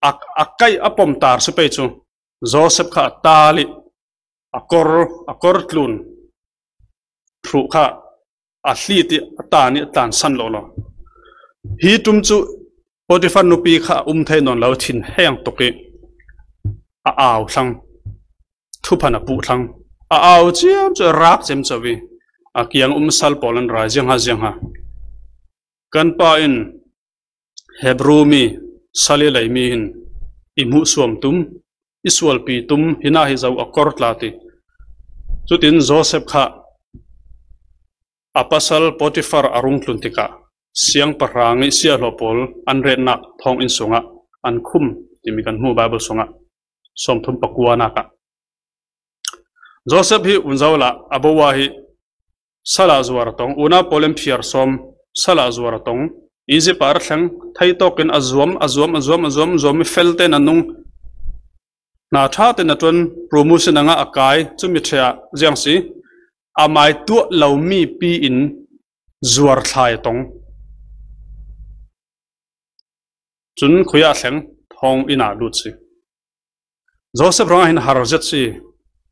a, a kaih a pom tar si pei cu Joseph kha a tal i a kor, a kor tlun hruh kha a hlit i a tan i a tlansan lo lo. Hi ṭum cu Potifar nupi kha a um thei nawn lo, thin heng tuk i a au thlang, thuphan a puh thlang, a au ciamco, a rak ciamco i a kiang um sal pawl an rai ziangha ziangha. Kan pa in Hebru mi, Salilei mi hin i hmuhsuam tum, i sualpi tum, hinah hi zo a kor tla ti. Cutin Joseph kha a pasal Potifar a rung tlun tikah siangpahrang i siahlawh pawl an retnak thawnginn sungah an khum timi kan hmu Bible sungah sawmthum pakuanak ah. Joseph hi unzawl ah a bo ah hi sal ah zuar a tong, unau pawl in phiar sawm sal ah zuar a tong, Egypt ah a ra thleng, theitawk in a zuam, a zuam, a zuam, a zuam, zuam i fel tein a nung. Hna ṭha tein a ṭuan, promotion a ngah a kai, cumi ṭheh ah ziang si, a mai tuah lomi pi in zuar thlai a tong. Cun khui ah thleng, thawnginn ah lut si. Joseph ruangah hin har zet si.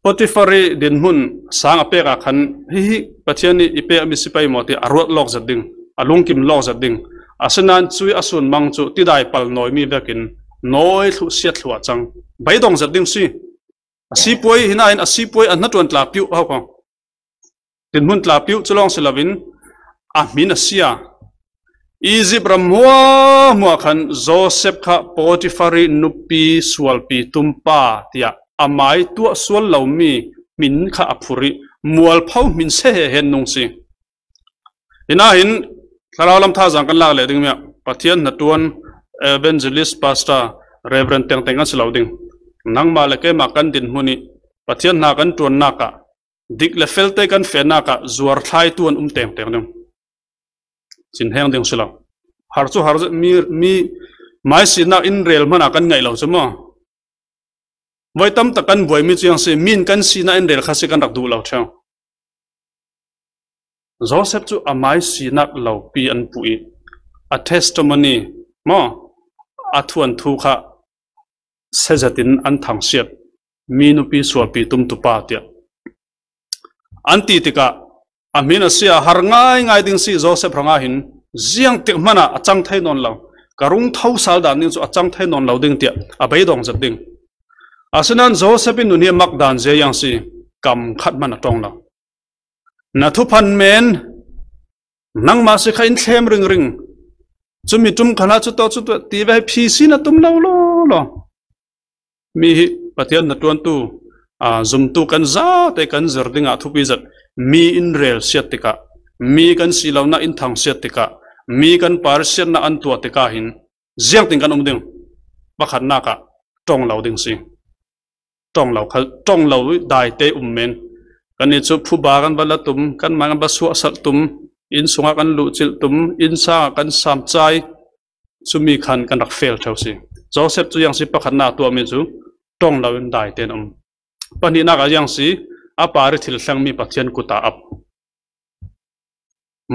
Potifar i dinhmun sang a pek ah khan, hihi Pathian i i pekmi si pei maw ti a ruat lawk zet ding, a lungkim lawk zet ding. Asinain cui a sunmang cu tidai pal nawimi vekin nawi thluh siat thluh ah cang. Beidong zet ding si. A sipuai, hinah hin a sipuai a hnaṭuan tla piuh ho ko. Dinhmun tla piuh cu lawng si loin a hmin a sia. Egypt ram hmuahhmuah khan Joseph kha Potiphar i nupi sualpi tumpa tiah a mai tuah sual lomi hmin kha a phurh i mualpho hmin se he hen nung si. Hinahin thlarau lam thazang kan lak leh ding miah Pathian hnaṭuan, evangelist, pastor, reverend tengteng kan si lo ding. Nangmah le keimah kan dinhmun i Pathian hna kan ṭuannak ah, dik le felte kan fehnak ah zuarthlaitu an um tengteng ding. Cin heng ding si lo. Har cu har zet mi, mi mai sinak in rel hmanh ah kan ngaih lo cu maw? Voi tam tak kan buaimi cu ziang si, mi in kan sinak in rel kha si kan rak duh lo ṭheu. Joseph cu a mai sinak lopi an puh i a testimony maw, a thuanthu kha sezet in an thangsiat, mi nupi sualpi tumtupa tiah an ti tikah, a hmin a si ah har ngaingai ding si Joseph hrangah hin ziangtik hmanh ah a cang thei nawn lo, ka rung tho sal dan ding cu a cang thei nawn lo ding tiah a beidong zet ding. Asinain Joseph in nun hi a mak dan zia ziang si, kam khat hmanh a ṭong lo. Na thuphan men, nangmah si kha in thlem ringring. Cumi ṭum khan ah cu tawh cu tuah ti ve, phi si na tum lo law law. Mi hi Pathian hnaṭuantu, aa, zumtu kan zate kan zir dingah thupi zet. Mi in rel siat tikah, mi kan si lonak in thang siat tikah, mi kan par siatnak an tuah tikah hin ziangtin kan um ding? Pakhatnak ah ṭong lo ding si. Ṭong lo kha, ṭong lo daite um men. Kannih cu phuba kan va la tum, kanmah kan va suahsal tum, inn sungah kan luhcilh tum, inn sangah kan samcai, cumi khan kan rak fel ṭheu si. Joseph cu ziang si, pakhatnak a tuahmi cu ṭong lo in daite in um. Pahnihnak ah ziang si, a par i thil thlengmi Pathian kut ah ap.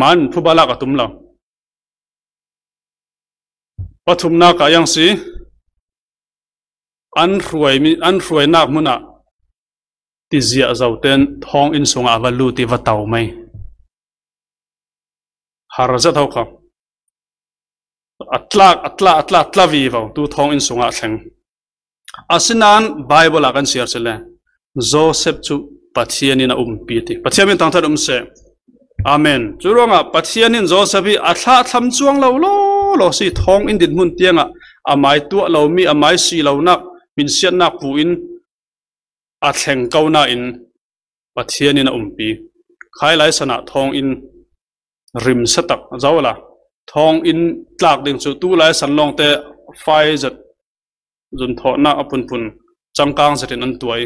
Man phuba lak a tum lo. Pathumnak ah ziang si, an hruaimi, an hruainak hmun ah tiziah zoten thawng inn sungah a va lut i va to mai. Har zet ho kha. A tlak, a tla, a tla, a tla vivo, tu thawng inn sungah a thleng. Asinain Bible ah kan siar si le, Joseph cu Pathian in a umpi ti. Pathian min thangṭhat um seh. Amen. Cu ruangah Pathian in Joseph hi a thlahthlam cuang lo law law si, thawng inn dinhmun tiangah a mai tuah lomi, a mai si lonak, hminsiatnak pu in a thleng ko nain Pathian in a umpi. Khai lai san ah thawng inn rimsa tak zo la, thawng inn tlak ding cu tu lai san lawngte fai zet, zun thawhnak a phunphun cangkang zetin an tuai.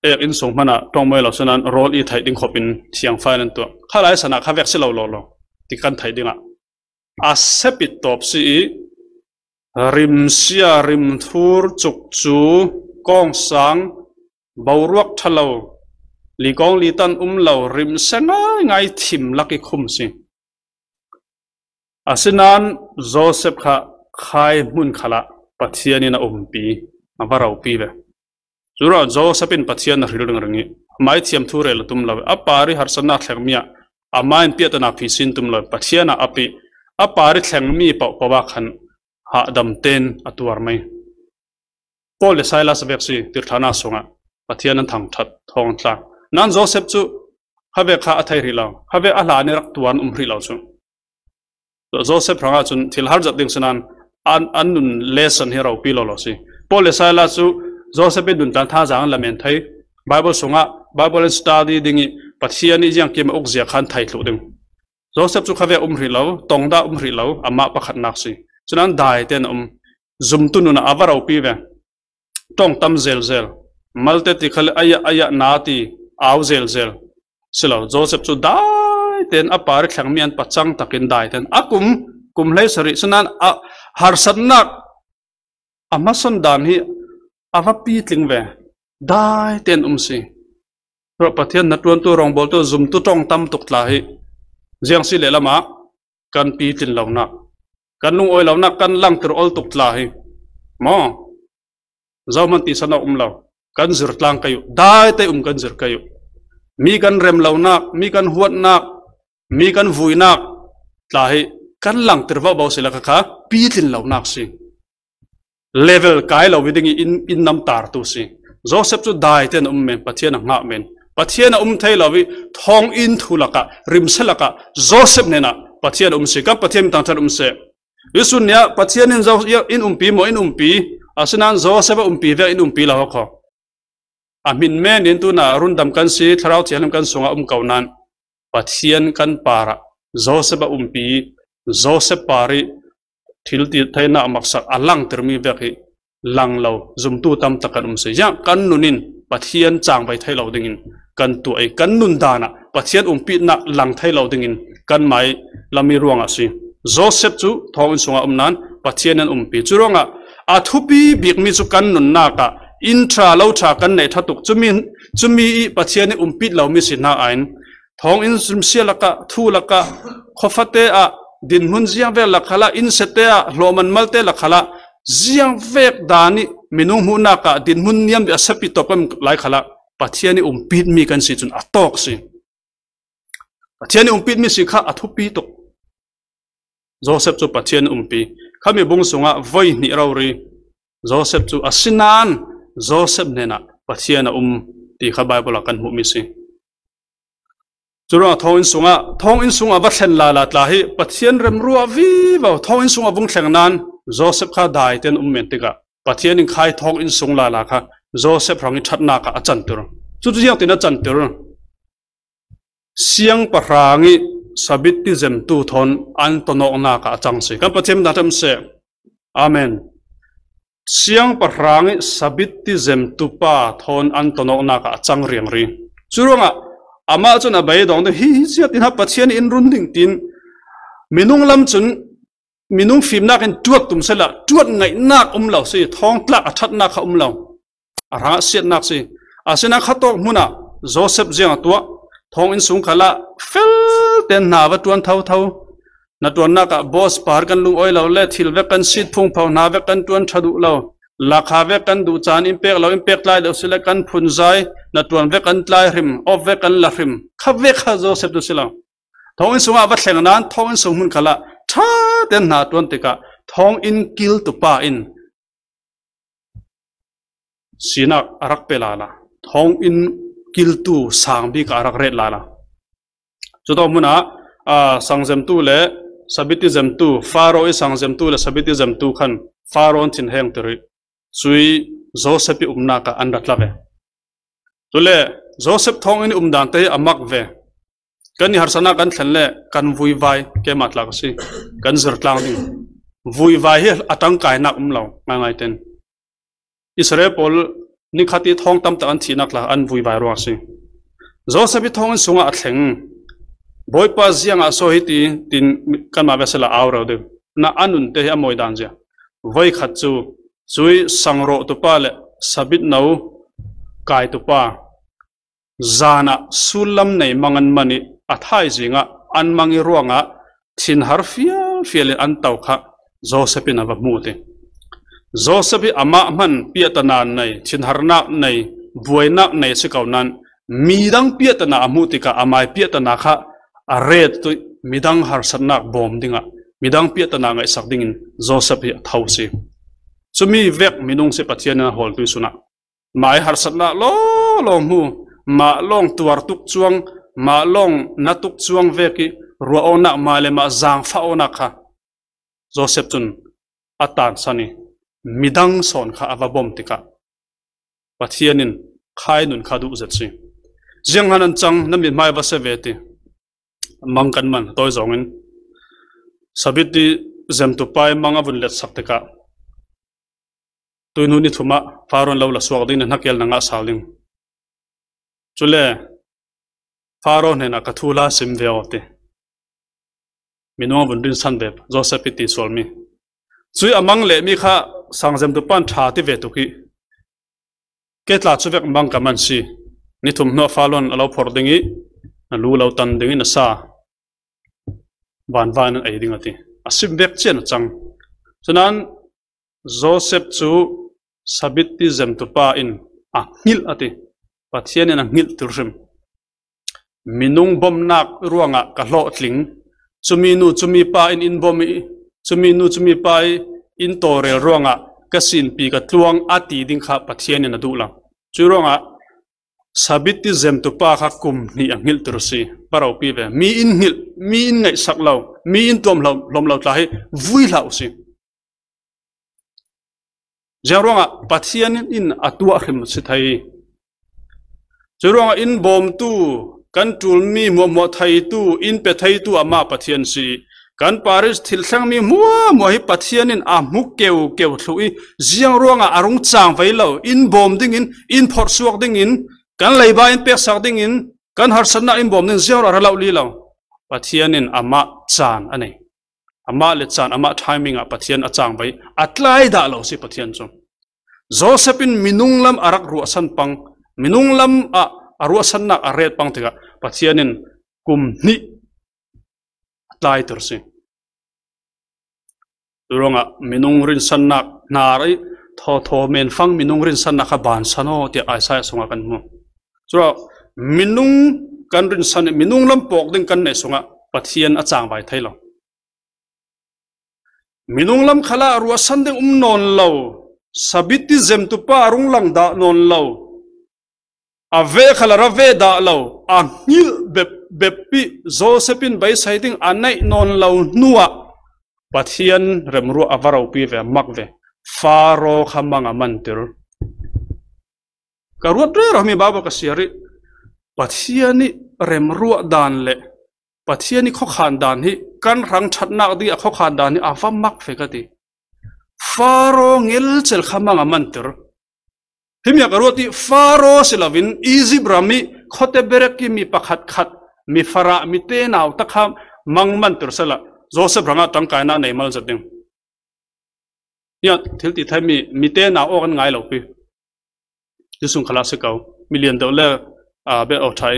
Ek inn sung hmanh ah ṭong mai lo, sinain rawl i theih ding khop in thiang fai in an tuah. Kha lai san ah kha vek si lo law law ti kan theih dingah a sepit tawp si i, rimsia, rimthur, cukcu, kawngsang, boruak ṭhalo, likawng litan um lo, rimsia ngaingai thim lak i khum si. Asinain Joseph kha khai hmun khalah Pathian in a umpi, a va ropi ve. Curuangah Joseph in Pathian a hril ringring i, a mai thiam thu rel a tum lo, a par i harsatnak thlengmi ah amah in piahtanak phi sin tum lo, Pathian ah a pi, a par i thlengmi paohpaoh ah khan hahdam ten a tuar mai. Paul le Silas vek si, tirhthana sungah Pathian an thangṭhat, thawng an tla. Nan Joseph cu khavek kha a thei hrih lo, khavek a hlan i rak tuar an um hrih lo cu. Joseph hrangah cun thil har zat ding sinain an, an nun lesson hi ropi lo lo si. Paul le Silas cu Joseph i nun tlan thazaang an lamen thei. Bible sungah Bible an study ding i Pathian i ziangkim a ukzia khan thei thluh ding. Joseph cu khavek um hrih lo, tongdah um hrih lo, amah pakhatnak si. Sinain daite in a um. Zumtu nun ah a va ropi ve. Ṭong tam zelzel. Malte ti khal a yah, a yah na ti au zelzel. Si lo, Joseph cu daite in a par i thlengmi an pacang takin daite in a kum, kum hleisarih sinain a harsatnak a hmasawn dan hi a va pitling ve. Daite in um si. Ruah Pathian hnaṭuantu, rawngbawltu, zumtu ṭong tam tuk tla hi ziang si lehlam ah kan pitlin lonak, kan lungawi lonak, kan langter ol tuk tla hi maw? Zohman tisa awk um lo. Kan zir tlang kei uh. Daite um kan zir kei uh. Mi kan rem lonak, mi kan huatnak, mi kan vuinak tla hi kan langter vovo si le kha kha pitlin lonak si. Level kai lo i ding i in, in namtartu si. Joseph cu daite in a um men, Pathian a hngah men. Pathian a um thei lo i thawng inn thu lakah, rimsa lakah Joseph hnenah Pathian a um si, kan Pathian min tangthat um seh. Tuisun ni ah Pathian in Zo-, in umpi maw, in umpi, asinain Joseph a umpi vek in umpi lo khaw. A hmin men in tuna rundam kan si, Thlarau Thianghlim kan sungah um ko nan, Pathian kan parah Joseph a umpi, Joseph par ih thil ti theihnak maksak a langter mi vek hi lang lo, zumtu tamtak kan um si. Ziang kan nun in Pathian cangvai thei lo dingin kan tuah ih, kan nun dan ah Pathian umpihnak lang thei lo dingin kanmah ih lami ruangah si. Joseph cu thawnginn sungah um nan Pathian an umpi. Cu ruangah a thupi bikmi cu kan nunnak ah inn ṭha lo ṭha kan neih ṭha tuk. Cumi, cumi ih Pathian ih umpit lomi si hna aiin thawnginn simsia lakah, thu lakah, khuafate ah, dinhmun ziangvek lak khalah, innsete ah, hlawhman malte lak khalah, ziangvek dan ih minung hmuhnak ah dinhmun niam a siapi tawp kan lai khalah Pathian ih umpitmi kan si cun a tawk si. Pathian ih umpitmi si kha a thupi tuk. Joseph cu Pathian umpi. Khami bung sungah voi hnih rori Joseph cu a si nan Joseph hnenah Pathian a um ti kha Baibal ah kan hmuhmi si. Curuangah thawnginn sungah, thawnginn sungah va thlen lala tla hi Pathian remruah vivo thawnginn sungah vung thleng nan Joseph kha dai tein um men tikah Pathian in khai thawnginn sung lala kha Joseph hrang ih ṭhatnak ah a canter. Cucu ziangtin a canter? Siangpahrang ih sabitti zemtu thawn an tonawknak ah a cang si. Kan Pathian min tangthat um seh. Amen. Siangpahrang ih sabitti zemtu pa thawn an tonawknak ah a cang riangri. Curuangah amah cun a beidawng ding hi, hi ziat in ha Pathian in run ding tiin minung lam cun minung fimnak in ṭuat tum sehla ṭuat ngaihnak um lo si, thawngtlak a ṭhatnak kha um lo. A hrangah siatnak si. Asinain khatawk hmunah Joseph ziang a tuah, thawnginn sung khalah fel tein hna va ṭuan thotho. Na ṭuannak ah boss par kan lungawi lo le, thil vek kan sit phungpho, hna vek kan ṭuan ṭha duh lo, lakha vek kan duh caan in pek lo, in pek tlai lo si le kan phunzai, na ṭuan vek kan tlai hrim, off vek kan la hrim. Kha vek kha Joseph tu si lo. Thawnginn sungah va thleng nan thawnginn sung hmun khalah ṭha tein hna ṭuan tikah thawnginn kiltu pa in sinak a rak pe lala, thawnginn kiltu sang bik a rak ret lala. Cutawk hmunah, aa, sangzemtu le sabitti zemtu, Faro ih sangzemtu le sabitti zemtu khan Faro an thinhengter ih cui Joseph ih umnak ah an ra tla ve. Cule Joseph thawnginn ih umdante hi a mak ve. Kan ih harsatnak kan thlen le kan vuivai, keimah tlak a si, kan zir tlang ding. Vuivai hi a ṭangkainak um lo, ngaingai ten. Israel pawl nikhat ih thawng tamtak an thihnak tlak an vuivai ruang a si. Joseph ih thawnginn sungah a thleng. Bawipa ziangah so hiti, tin kanmah ve sehla au reu ding. Na a nunte hi a mawi dan zia. Voikhat cu, cui sangrawhtu pa le sabitno kaitu pa zan ah sullam nei mang an man ih a thaizing ah an mang ih ruangah thinhar fialfial in an to kha Joseph in a va hmu ti. Joseph hi amah hman piahtana nei, thinharnak nei, buainak nei a si ko nan, midang piahtana a hmuh tikah amai piahtana kha a ret tuih, midang harsatnak bawm dingah, midang piahtana ngaihsak dingin Joseph hi a tho si. Cumi vek minung si Pathian in a hawl tuihsun ah. Mah ih harsatnak lawlaw hmu, mah lawng tuar tuk cuang, mah lawng na tuk cuang vek ih ruah awknak, mah le mah zaangfah awknak kha Joseph cun a tansan ih midang sawn kha a va bawm tikah Pathian in khai nun kha duh zet si. Zianghan an cang, na mithmai va si ve ti. Mang kan man, tawi zawngin sabitti zemtu pa ih mang a vun letsak tikah tuihnu ni thum ah Faro in lo la suak ding, na hnakial na ngah sal ding. Cule Faro hnenah ka thu hla sim ve aw ti. Minung a vun rinsan ve, Joseph ih ti sualmi. Cui a mang lehmi kha sangzemtu pan ṭha ti ve tuk ih, kei tla cu vek mang ka man si. Ni thum hnuah Faro in a lo phorh ding ih, na lu lo tan ding ih, na sa vanvai in an ei ding a ti. A sim vek cian a cang. Cunan Joseph cu sabitti zemtu pa in a hngilh a ti. Pathian in a hngilh tir hrim. Minung bawmhnak ruangah ka hlawhtling. Cumi nu cumi pa in in bawm ih, cumi nu cumi pa ih in tawlrel ruangah ka sinpi ka tluang a ti ding kha Pathian in a duh lo. Cuih ruangah Sabiti zemtupa kha kum hnih a hngilhtir si. Va ropi ve. Mi in hngilh, mi in ngaihsak lo, mi in tuam lo, hlawm lo tla hi vui hlah uh si. Ziang ruangah Pathian in a tuah hrim si thei. Curuangah in bawmtu, kan ṭulmi hmuahhmuah theitu, in pe theitu amah Pathian si. Kan Paris thil thlengmi hmuahhmuah hi Pathian in a hmu keukeu thluh i, ziang ruangah a rung chang vei lo, in bawm dingin, in phorhsuak dingin, kan leiba in peksak dingin, kan harsatna in bawm dingin ziang ruangah ra lo li lo. Pathian in amah caan a nei. Amah le caan, amah timing ah Pathian a chang vei, a tlai dah lo si Pathian cu. Joseph in minung lam a rak ruahsan pang, minung lam ah a ruahsannak a ret pang tikah Pathian in kum hnih a tlaiter si. Curuangah minung rinsannak hnar i thawthaw menfang minung rinsannak kha bansan aw tiah Isaiah sungah kan hmu. Curuangah minung kan rinsan i minung lam pawk ding kan neih sungah Pathian a changvai thei lo. Minung lam khalah ruahsan ding um nawn lo, sabiti zemtupa a rung lang dah nawn lo, a veh khal a ra veh dah lo, a hngilh bep, bep pi Joseph in beisei ding a neih nawn lo hnuah Pathian remruah a va ropi ve, a mak ve. Faro kha mang a mantir. Ka ruat rero mi Baibal ka siar i Pathian i remruah dan le Pathian i khuakhan dan hi kan hrang ṭhatnak ding a khuakhan dan hi a va mak ve ka ti. Faro ngelcel kha mang a mantir. Himi a ka ruat i Faro si loin Egypt ram i khuate berek i mi pakhat khat, mi farah, mi tenau tak kha mang mantir sehla Joseph hrangah tangkaina nei mal zet ding. Nia thil ti thei mi, mi tenau aw kan ngai lo pi. Hi sung khalah si ko. Mi lian deuh le, a, beh aw thai,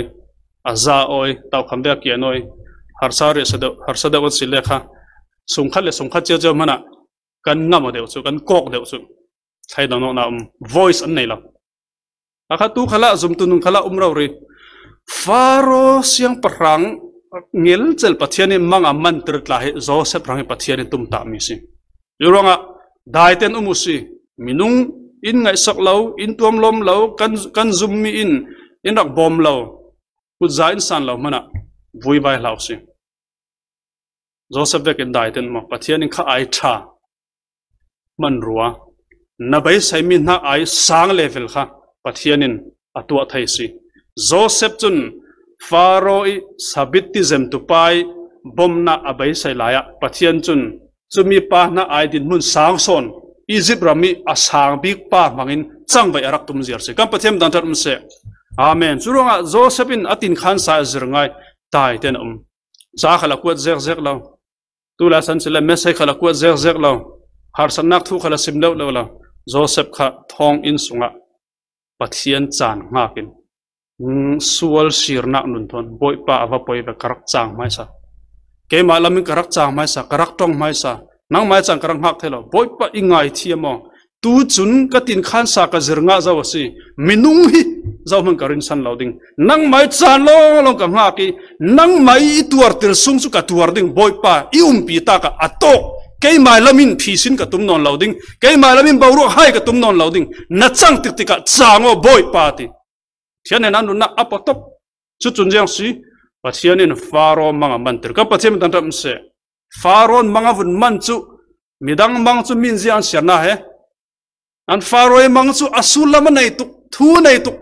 a za awi, taukham beh a kian awi, harsa riahsa deuh, harsa deuh kan si le kha. Sung khat le sung khat cia cia hmanah kan ngam aw deuh cu, kan kawk deuh cu. Thei dang nawkna um. Voice an nei lo. A kha tu khalah, zumtu nun khalah um rori. Faro siangpahrang ngelcel Pathian in mang a mantir tla hi Joseph hrang hi Pathian in tumtahmi si. Hi ruangah daiten um uh si. Minung in ngaihsak lo, in tuamlawm lo, kan, kan zummi in, in rak bawm lo, kutza in san lo hmanah vuivai hlah uh si. Joseph vekin daiten maw, Pathian in kha ai ṭha hmanrua, na beiseimi hnak ai sang level kha Pathian in a tuah thei si. Joseph cun Faro i sabiti zemtupa i bomnak a beisei lai ah Pathian cun cumi pa hnak ai dinhmun sang sawn Egypt ram i a sang bik pa hmangin cangvei a rak tum ziar si. Kan Pathian dantat um seh. Amen. Curuangah Joseph in a tinkhan sa a zir ngai, daiten a um. Ca khal a kuat zekzek lo. Tu lai san si le message khal a kuat zekzek lo. Harsatnak thu khal a sim deuh lo lo. Joseph kha thawnginn sungah Pathian caan hngak in, mm, sual sirnak nun thawn Bawipa a va poi ve, ka rak cang hmaisa. Keimah lam in ka rak cang hmaisa, ka rak ṭong hmaisa. Nangmah caan ka rak hngak thei lo. Bawipa i ngaithiam aw. Tu cun ka tinkhan sa ka zir ngah zo a si. Minung hi zohman ka rinsan lo ding. Nangmah caan lawnglawng ka hngak i, nangmah i tuarter sung cu ka tuar ding. Bawipa, i umpi tak ah a tawk. Keimah lam in phisin ka tum nawn lo ding. Keimah lam in boruak hai ka tum nawn lo ding. Na cang tiktik ah cang aw, Bawipa, ti. Pathian hnenah nunnak a patop. Cucun ziang si, Pathian in Faro mang a mantir. Kan Pathian min dantat um seh. Faro mang a vun man cu, midang mang cu min ziang an siar hna he. An Faro i mang cu a sullam a nei tuk, thu a nei tuk,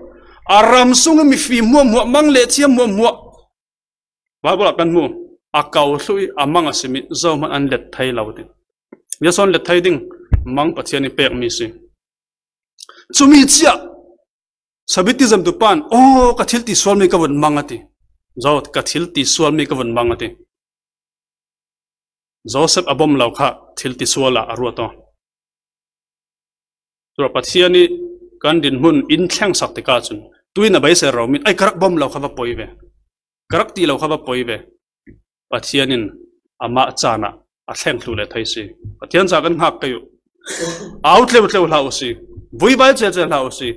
a ram sung i mifi hmuahhmuah, mang le thiam hmuahhmuah. Baibal ah kan hmu, a ko thluh i a mang a simi zohman an let thei lo ding. Ziasawn let thei ding, mang Pathian i pekmi si. Cumi ciah, sabiti zemtupa in, "Aw, ka thil ti sualmi ka vun mang," a ti. Zo, "Ka thil ti sualmi ka vun mang," a ti. Joseph a bawm lo kha thil ti sual ah a ruat aw. Curuangah Pathian i kan dinhmun in thlengsak tikah cun, tuin a beisei ro min, "Ai, ka rak bawm lo kha va poi ve. Ka rak ti lo kha va poi ve." Pathian in amah caan ah a thleng thlu le thei si. Pathian ca kan hngak kei uh. Au tleutleu hlah uh si. Vuivai celcel hlah uh si.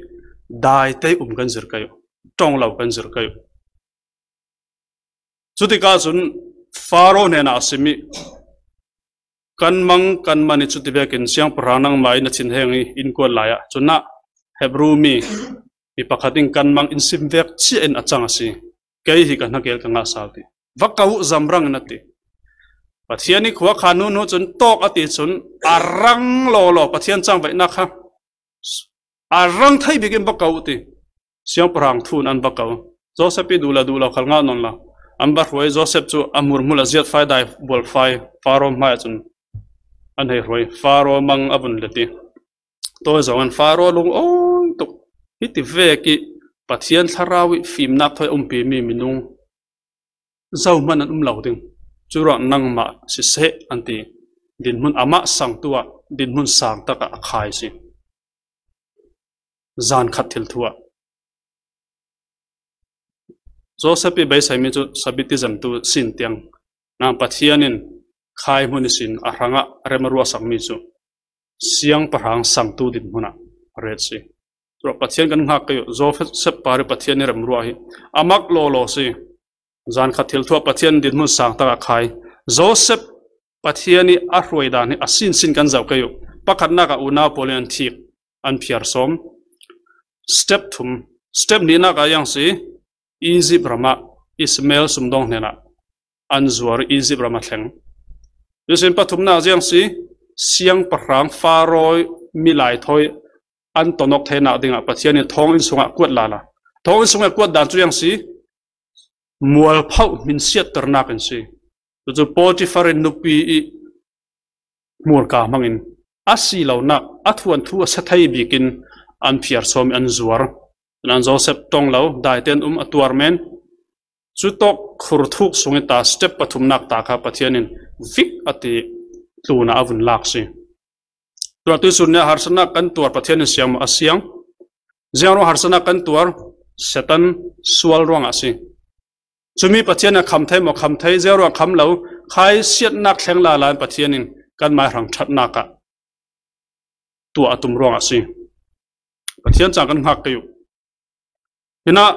Daitei um kan zir kei uh. Ṭong lo kan zir kei uh. Cutikah cun Faro hnenah a simi, "Kan mang, kan man i cuti vekin siangpahrang nangmah in na thinheng i in kuat lai ah, cunah Hebru mi Mi pakhat in kan mang in sim vek ciah in a cang a si. Kei hi ka hnakel ka ngah sal ti. Va ko uh zamrang in a ti. Pathian i khua khan hnu hnu cun tawk a ti cun a rang lawlaw Pathian cangvaihnak kha a rang thei bik in va ko uh ti. Siangpahrang thu in an va ko. Joseph i duh le duh lo khal ngah nawn lo. An va hruai Joseph cu a hmurhmul a ziat fai dai bual fai Faro hmai ah cun an hei hruai. Faro mang a vun let i. Tawi zong in Faro lung awi tuk. Hiti vek i Pathian thlarau i fimnak thawi a umpi mi minung zohman an um lo ding. Curuangah nangmah siseh an ti. Dinhmun amah sangtu ah dinhmun sang takah a khai si. Zan khat thil thu ah Joseph i beiseimi cu sabitizam tu sin tiang nang Pathian in khai hmun ihsin a hrangah rem a ruahsakmi cu siangpahrang sangtu dinhmun ah a ret si. Curuangah Pathian kan hngak kei uh. Joseph par i Pathian i remruah hi a mak lawlaw si. Zan khat thil thu ah Pathian dinhmun sang takah khai. Joseph Pathian i a hruai dan hi a sinsin kan zoh kei uh. Pakhatnak ah unau pawl in an thik, an phiar sawm. Step thum, step hnihnak ah yang si, Egypt ram ah Ismael sumdong hnenah an zuar, Egypt ram a thleng. Cusin pathumnak ziang si, siangpahrang Faro i milai thawi an tonawk theinak dingah Pathian in thawnginn sungah kuat lala. Thawnginn sungah kuat dan cu yang si, mualphoh hminsiatternak in si. Cucu Potifar in nupi i hmurka hmangin a si lonak a thuanthu a sa thei bikin an phiar sawm i an zuar. Nan Joseph tong lo, daite an um a tuar men. Cutawk khurthuk sung i ta step pathumnak ta kha Pathian in vik a ti tlunah a vun lak si. Tuah tuisun nih harsatnak kan tuar Pathian in siang maw? A siang. Ziangruang harsatnak kan tuar? Satan sual ruangah a si. Cumi Pathian a kham thei maw? Kham thei. Ziangruang kham lo? Khaisiatnak thleng lala in Pathian in kan mai hrang ṭhatnak ah tuah a tum ruangah a si. Pathian cang kan hngak kei uh. Hinah,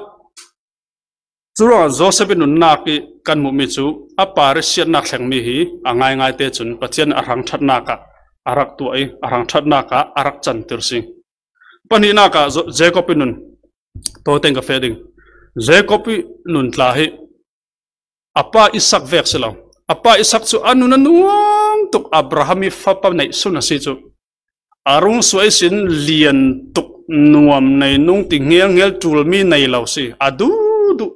curuangah Joseph i nunnak i kan hmuhmi cu a par i siatnak thlengmi hi a ngaingai te cun Pathian a hrang ṭhatnak ah a rak tuah i a hrang ṭhatnak ah a rak cantir si. Pahnihnak ah Jacob i nun, tawiteng ka feh ding. Jacob i nun tla hi a pa Isak vek si lo. A pa Isak cu a nun a nuam tuk Abraham i fapa neih sun a si cu. A rung suai sin lian tuk nuam nei nung ti ngelngel ṭulmi nei lo si. A duhduh.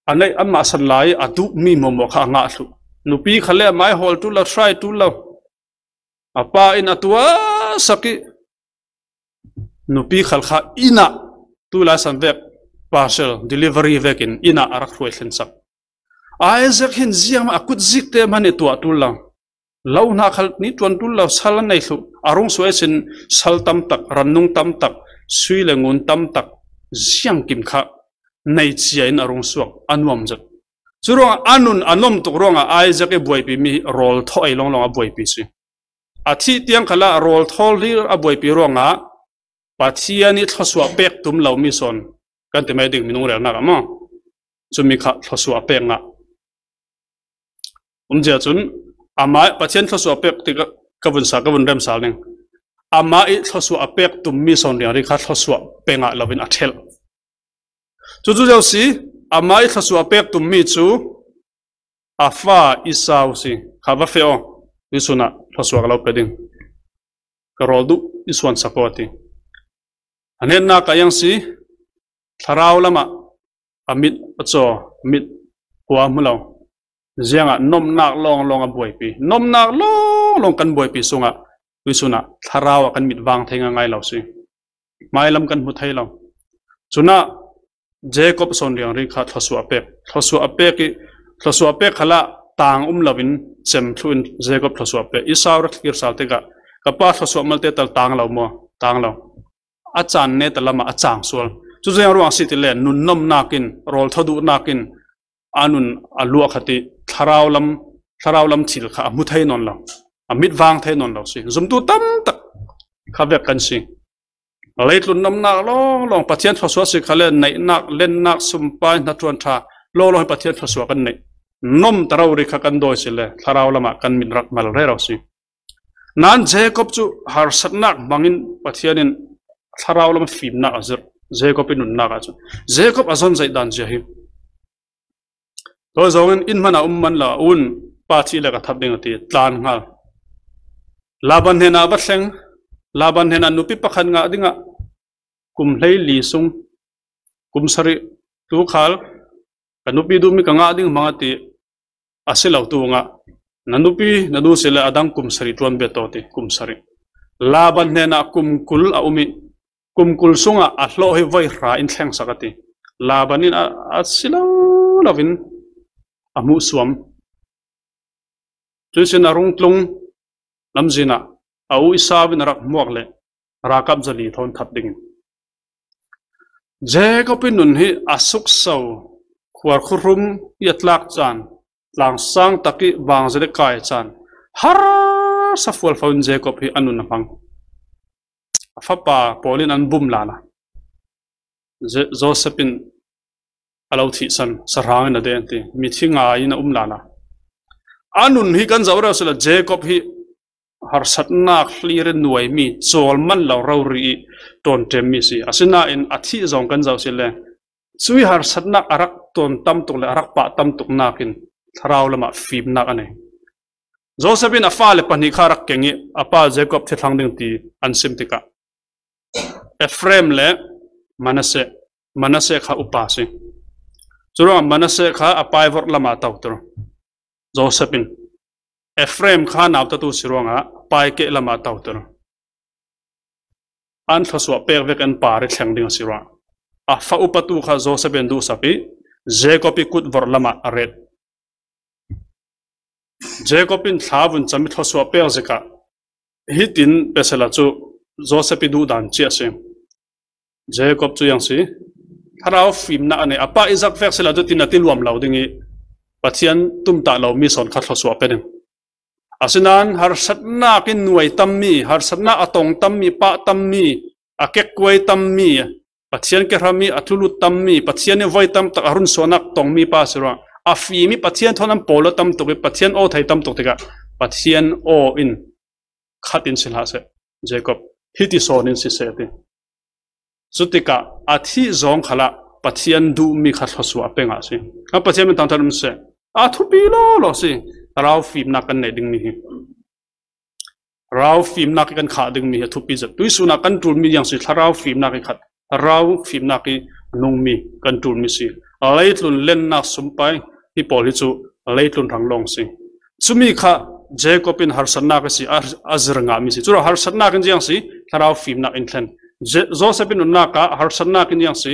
A neih anmah san lai a duhmi hmuahhmuah kha a ngah thluh. Nupi kha le a mai hawl ṭul lo, hrai ṭul lo. A pa in a tuah sak i nupi khal kha inn ah tulai san vek parcel delivery vekin inn ah a rak hruai thlen sak. Isaac hin ziang a kut zik te hman i tuah ṭul lo. Lo hna khal ni ṭuan ṭul lo, sal a nei thluh. A rung suai sin sal tam tak, rannung tam tak, sui le ngun tam tak, ziangkim kha nei cia in a rung suak, a nuam zet. Curuangah a nun a nuam tuk ruangah Isaac i buaipi mi rawl thaw ei lawnglawng a buaipi si. A thih tiang khalah rawl thawl hlir a buaipi ruangah Pathian i thluasuah pek tum lo mi sawn kan ti mai ding minung relnak ah maw? Cumi kha thluasuah a pek ngah. Umzia cun amah Pathian thluasuah pek ti ka, ka vun sa, ka vun rem sal ding. Amah i thluasuah a pek tum mi sawn riangri kha thluasuah pek ngah loin a ṭhelh. Cucu zia si, amah i thluasuah a pek tum mi cu a fa Esau si. Kha va feh aw, tuisun ah thluasuah ka lo pe ding. Ka rawl duh i suan sak aw a ti. A hnennak ah yang si, thlarau lamah a mit a caw, mit kua hmu lo. Ziangah nomnak lawnglawng a buaipi. Nomnak lawnglawng kan buaipi sungah tuisun ah thlarau ah kan mit vang thei ngaingai lo si. Hmailam kan hmu thei lo. Cunah Jacob sawn riangri kha thluasuah a pek. Thluasuah a pek i, thluasuah a pek khalah tang um loin cem thluh in Jacob thluasuah a pek. Esau rak kir sal tikah ka pa thluasuah malte tal tang lo maw? Tang lo. A caan neta lamah a cang sual. Cucu ziang ruang si ti le nun nomnak in, rawl thaw duhnak in a nun a luah kha ti thlarau lam, thlarau lam thil kha a hmu thei nawn lo. A mit vang thei nawn lo si. Zumtu tam tak kha vek kan si. Leitlun nomnak lawnglawng Pathian thluasuah si kha le neihnak, lennak, sumpai, hnaṭuan ṭha lawnglawng hi Pathian thluasuah kan neih. Nom ta rori kha kan dawi si le thlarau lamah kan mit rak mal rero si. Nan Jacob cu harsatnak hmangin Pathian in thlarau lam fimnak a zirh. Jacob i nunnak ah cun Jacob a zon zaih dan zia hi. Tua zongin in hmanh ah um man lo, a un pa thih le ka that ding a ti, tlan hngal. Laban hnenah va thleng, Laban hnenah nupi pakhat ngah dingah kum hleili sung, kum sarih tu khal ka nupi duhmi ka ngah ding hmang a ti, a si lo tu ngah, na nupi na duh si le a dang kum sarih tuan ve taw ti, kum sarih. Laban hnenah kum kul a um i, kum kul sungah a hlawh hi voi hra in thlengsak a ti. Laban in a, a si lo loin a hmuhsuam. Cuihsin a rung tlung lamzin ah a u Esau in a rak hmuak le ralkap zali thawn that dingin. Jacob i nun hi a sukso, khuar khuhrum i a tlak caan, tlangsang tak i vangzet i kai caan, harsa fualfo in Jacob hi a nun a hmang. A fapa pawl in an bum lala. Je-, Joseph in a lo thihsan, sahrang in a deh an ti. Mithi ngai in a um lala. A nun hi kan zoh rih sila, Jacob hi harsatnak hlir in nuaimi, cawl man lo rori i tawnṭemmi si. Asinain a thih zong kan zoh si le, cui harsatnak a rak tawn tam tuk le a rak pah tam tuk nakin thlarau lamah fimnak a nei. Joseph in a fale pahnih kha a rak keng i a pa Jacob thi thlang ding ti an sim tikah Ephraim le Manasseh, Manasseh kha upa si. Curuangah Manasseh kha a pai vorh lamah a toter. Joseph in Ephraim kha nautatu si ruangah pai keh lamah a toter. An thluasuah pek vek an par i thleng ding a si ruangah a fa upatu kha Joseph in duhsak i Jacob i kut vorh lamah a ret. Jacob in thla vun cam i thluasuah pek zikah hitin pe sila cu Joseph i duhdan ciah si. Jacob cu ziang si, thlarau fimnak a nei, a pa i zak vek sila cu tin a ti luam lo ding i Pathian tumtah lomi sawn kha thluasuah pe ding. Asinain harsatnak in nuai tammi, harsatnak a tong tammi, pah tammi, a kekkuai tammi, Pathian kehrami, a thlulut tammi, Pathian i voi tam tak a runsuahnak tongmi pa si ruang, a fim i Pathian thawn an pawl tam tuk i Pathian aw thei tam tuk tikah Pathian aw in khat in si hlah seh, Jacob, hiti sawn in si seh a ti. Cutikah a thih zong khalah Pathian duhmi kha thluasuah a pe ngah si. A Pathian min thangṭhat um seh. A thupi lawlaw si. Thlarau fimnak kan neih dingmi hi. Thlarau fimnak i kan khah dingmi hi a thupi zet. Tuisun ah kan ṭulmi ziang si, thlarau fimnak i khat, thlarau fimnak i nungmi kan ṭulmi si. Leitlun lennak sumpai hi pawl hi cu leitlun hrang lawng si. Cumi kha Jacob in harsatnak i si, a, a zir ngahmi si. Curuangah harsatnak in ziang si, thlarau fimnak in thlen. Je-, Joseph in nunnak ah harsatnak in ziang si,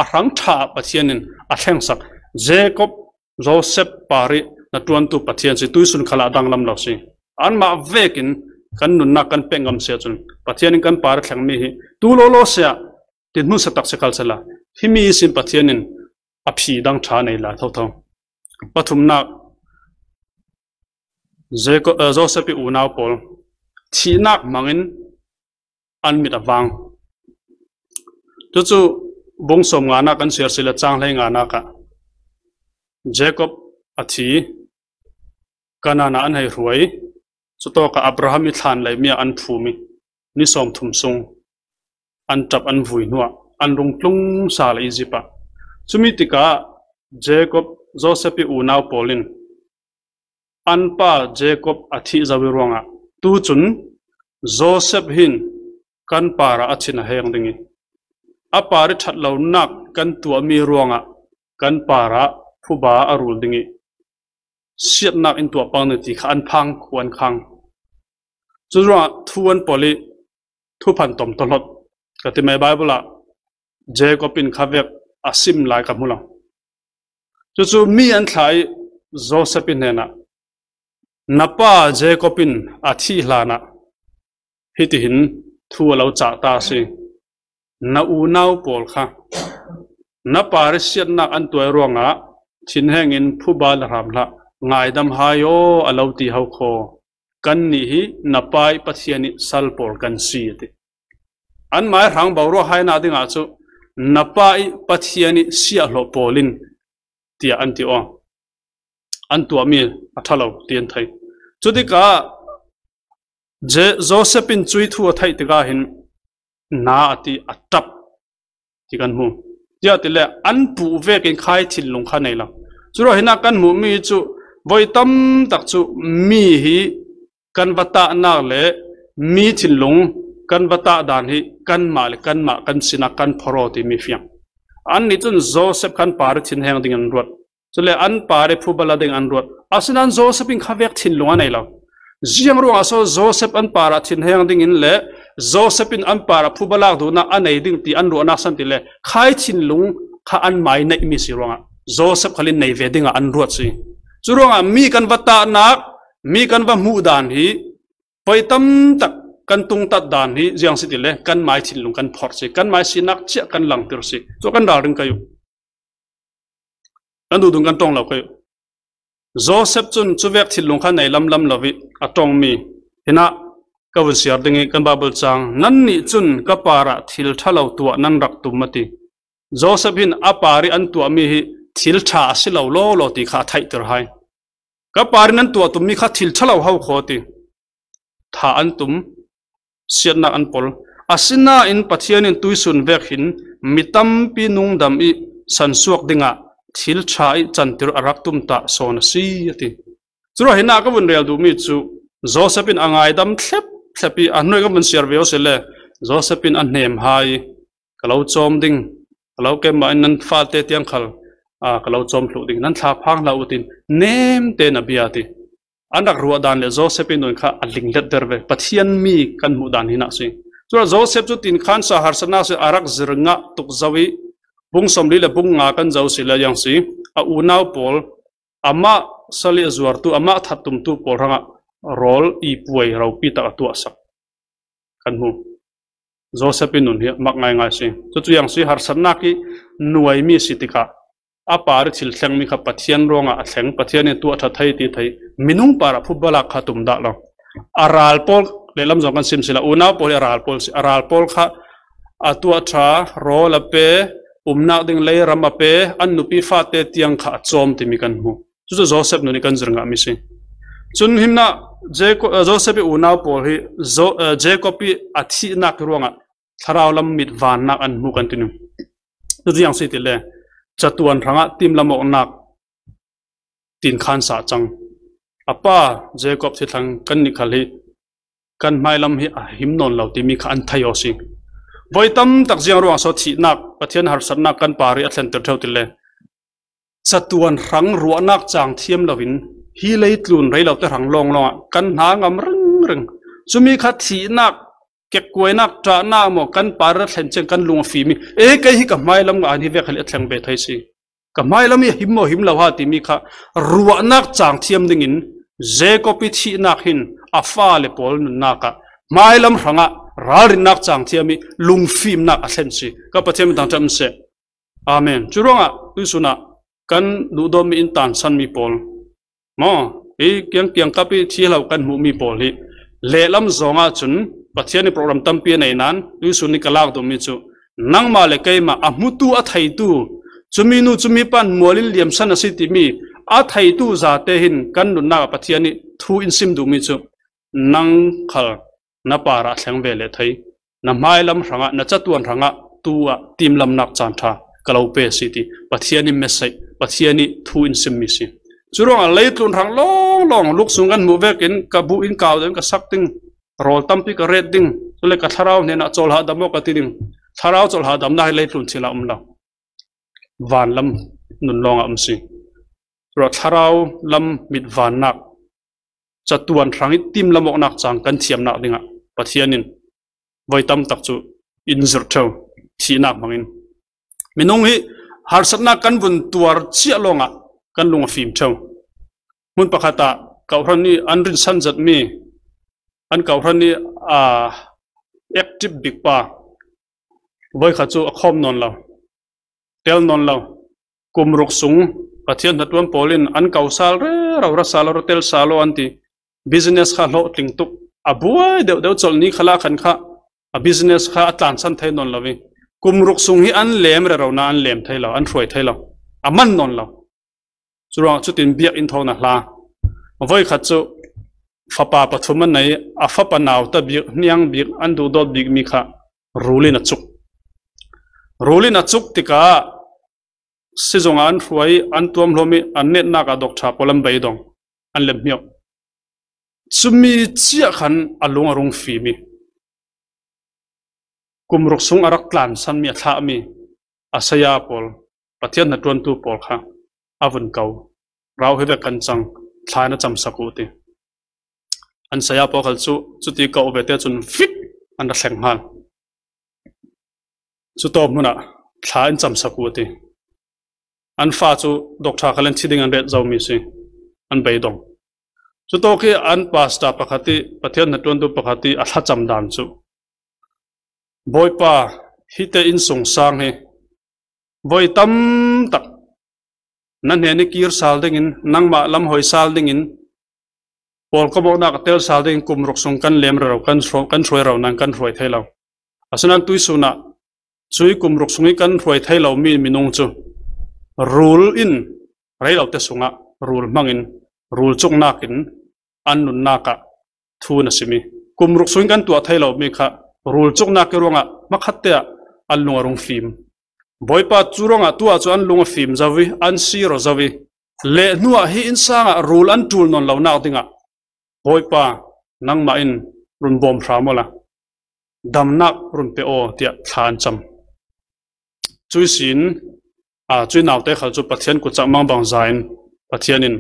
a hrang ṭha ah Pathian in a thlengsak. Jacob Joseph par i na ṭuantu Pathian si, tuisun khalah a danglam lo si. Anmah vekin kan nunnak kan pek ngam si ahcun Pathian in kan par i thlengmi hi tu lawlaw si ah ti hnusa tak si khal sela, himi sin Pathian in a phi dang ṭha nei lai thotho. Pathumnak, Jacob, eh, Joseph i unau pawl thihnak hmangin an mit a vang. Cucu bung sawm nganak kan siar si le cang hlei nganak ah Jacob a thi, Kanaan ah an hei hruai, cutawkah Abraham i thlan leimi ah an phum i ni sawm thum sung an ṭap an vui hnuah an rung tlung sal a Izipt ah. Cumi tikah Jacob, Joseph i unau pawl in an pa Jacob a thih zo i ruangah tucun Joseph hin kan parah a thin a heng ding i a par i ṭhat lonak kan tuahmi ruangah kan parah phuba a rul ding i siatnak in tuah pang ding ti kha an phang khuan khang. Curuangah thu an pawl i thuphan tom tawhlot ka ti mai. Bible ah Jacob in kha vek a sim lai ka hmu lo. Cucu mi an thlah i Joseph i hnenah, "Na pa Jacob in a thih hlanah hitihin thu a lo cah ta a si. Na unau pawl kha na par i siatnak an tuai ruangah thinheng in phuba le hram hlah, ngaidam hai aw a lo ti ho khaw. Kannih hi na pa i Pathian i sal pawl kan si," a ti. Anmah i hrang boruak hai nak dingah cu, "Na pa i Pathian i siahhlawh pawl in," tiah an ti aw. An tuahmi a ṭha lo ti an thei. Cutikah Je-, Joseph in cui thu a theih tikah hin, "Na," a ti, a ṭap. ti kan hmu. Tia ti le an puh vekin khai thinlung kha nei lo. Curuah hinah kan hmuh mi cu voi tam tak cu mi hi kan va tahnak le mi thinlung kan va tah dan hi kanmah le kanmah kan sinah kan phorh aw timi fiang. Annih cun Joseph khan par ih thinheng ding an ruat. Cule an par ih phuba la ding an ruat. Asinain Joseph in kha vek thinlung a nei lo. Ziang ruangah so Joseph an parah thinheng dingin le Joseph in an parah phuba lak duhnak a nei ding ti an ruahnak san ti le khai thinlung kha an mai neihmi si ruangah Joseph khalin nei ve dingah an ruat si. Curuangah mi kan va tahnak, mi kan va hmuh dan hi poi tam tak kan tungtat dan hi ziang si ti le kan mai thinlung kan phorh si, kan mai sinak ciah kan langtir si. Cu kan ralring kai uh. Kan duhdun kan ṭong lo kai uh. Joseph cun cuvek thinlung kha nei lamlam lo ih a ṭongmi hinah ka vun siar ding ih kan Baibal cang, "Nannih cun ka parah thil ṭha lo tuah nan rak tum," a ti. Joseph hin a par ih an tuahmi hi thil ṭha a si lo lawlaw ti kha a theihter hai. Ka par ih nan tuah tummi kha thil ṭha lo ho khaw ti. Tha an tum, siatnak an pol. Asinain Pathian in tuisun vek hin mi tampi nungdam ih sansuak dingah thil ṭha ih cantir a rak tumtah sawn a si, a ti. Curuah hinah ka vun rel duhmi cu Joseph in a ngaidam thlep thlep ih a hnuai ka vun siar ve aw si le Joseph in a hnem hai ih ka lo cawm ding, ka lo keimah in nan falte tiang khal, aa, ka lo cawm thluh ding, nan thlaphang hlah uh tiin nemtein a bia ti. An rak ruah dan le Joseph ih nun kha a linglet der ve. Pathian mi kan hmuh dan hinah si. Curuah Joseph cu tinkhan sa harsatnak si a rak zir ngah tuk zo ih bung sawmli le bung nga kan zo si le ziang si. A unau pawl, amah sal ih a zuartu, amah thattumtu pawl hrangah rawl ih puai ropi tak a tuahsak kan hmu. Joseph ih nun hi a mak ngaingai si. Cucu ziang si harsatnak ih nuaimi si tikah a par ih thil thlengmi kha Pathian ruangah a thleng, Pathian in tuah ṭha thei ti thei, minung parah phuba lak kha tum dah lo. A ral pawl lehlam zong kan sim si lo, unau pawl hi a ral pawl si, a ral pawl kha a tuah ṭha, rawl a pe, umnak ding leiram a pe, an nupi fate tiang kha a cawm timi kan hmu. Cucu Joseph nun ih kan zir ngahmi si. Cun hinah Jacob, eh, Joseph ih unau pawl hi Jo-, eh, Jacob ih a thihnak ruangah thlarau lam mit vannak an hmu kan ti nu. Cucu ziang si ti le catuan hrangah timlam awknak tinkhan sa cang. A pa Jacob thithlang kannih khal hi kan hmailam hi a him nawn lo timi kha an thei aw si. Voi tam tak ziang ruang so thihnak, Pathian harsatnak kan par ih a thlenter ṭheu ti le catuan hrang ruahnak cang thiam loin hi leitlun rei lote hrang lawnglawngah kan hna ngam ringring. Cumi kha thihnak, kekkuainak, ṭahnak maw kan par ih a thlen ciang kan lung a fim ih, "E, kei hi ka hmailam ah hi vek hal a thleng ve thei si. Ka hmailam hi a him maw him lo ha," timi kha ruahnak cang thiam dingin Jacob ih thihnak hin a fale pawl nunnak ah hmailam hrangah ralrinnak cang thiam ih lungfimnak a thlen si. Ka Pathian min thangṭhat seh. Amen. Curuangah tuisun ah kan duhdawtmi in tansanmi pawl maw, hi kiang kiangkap ih thi lo kan hmuhmi pawl hi lehlam zawng ahcun Pathian ih program tampi a nei nain tuisun ih ka lak duhmi cu nangmah le keimah a hmutu a theitu, cumi nu cumi pan mual in liamsan a si timi a theitu zate hin kan nunnak ah Pathian ih thu in sim duhmi cu nang khal na parah thleng ve leh thei, na hmailam hrangah, na catuan hrangah tu ah timlamnak caan ṭha ka lo pe a si ti Pathian in message, Pathian ih thu in simmi si. Curuangah leitlun hrang lawnglawng luksung kan hmuh vekin ka buh in kau ding, ka sak ding, rawl tampi ka ret ding, cule ka thlarau hnenah cawlhah dam aw ka ti ding. Thlarau cawlhah damnak hi leitlun thil ah um lo. Vanlam nun lawngah um si. Curuah thlarau lam mit vannak, catuan hrang ih timlam awknak cang kan thiamnak dingah Pathian in voi tam tak cu in zirh ṭheu, thihnak hmangin. Minung hi harsatnak kan vun tuar ciah lawngah kan lung a fim ṭheu. Hmun pakhat ah kawhhran ih an rinsan zetmi, an kawhhran ih, aa, active bik pa voikhat cu a khawm nawn lo, tel nawn lo. Kum ruk sung Pathian hnaṭuan pawl in an ko sal rero, ra sal rero, tel sal aw an ti. Business kha hlawhtling tuk, a buai deuhdeuh colh ni khalah khan kha a business kha a tlansan thei nawn lo ih kum ruk sung hi an lem rero nain an lem thei lo, an hruai thei lo, a man nawn lo. Curuangah cutin biakinn thawn a hla. Voikhat cu fapa pathum a nei, a fapa nauta bik, hniang bik, an duhdawt bikmi kha rul in a cuk. Rul in a cuk tikah sizungah an hruai, an tuam hlawm ih an netnak ah doctor pawl an beidong, an lemhmiauh. Cumi ciah khan a lung a rung fim ih kum ruk sung a rak tlansanmi, a thlahmi a saya pawl, Pathian hnaṭuantu pawl kha a vun ko. Rau hi vek kan cang, thla in a camsak uh ti. An saya pawl khal cu cuti ko vete cun fik an ra thleng hal. Cutawk hmunah thla in camsak uh ti. An fa cu doctor khal in thi ding an ret zomi si, an beidong. Cutawk ih an pastor pakhat ih, Pathian hnaṭuantu pakhat ih a thlacam dan cu, Bawipa, hite innsungsang hi voi tamtak na hnen ih kir sal dingin, nangmah lamhawi sal dingin, pawlkom awknak a tel sal dingin kum ruk sung kan lem rero, kan hruai, kan hruai rero nan kan hruai thei lo. Asinain tuihsun ah cui kum ruk sung ih kan hruai thei lomi minung cu rul in, rei lote sungah rul hmangin, rul cuknak in an nunnak ah thu na sim ih, kum ruk sung ih kan tuah thei lomi kha rul cuknak ih ruangah hmakhatte ah an lung a rung fim. Bawipa, cu ruangah tu ah cu an lung a fim zo ih, an sir aw zo ih, le hnuah hi innsang ah rul an ṭul nawn lonak dingah, Bawipa, nangmah in run bawm hram awla damnak run pe aw, tiah thla an cam. Cui sin, aa, cui naute khal cu Pathian kut cak mangbang za in Pathian in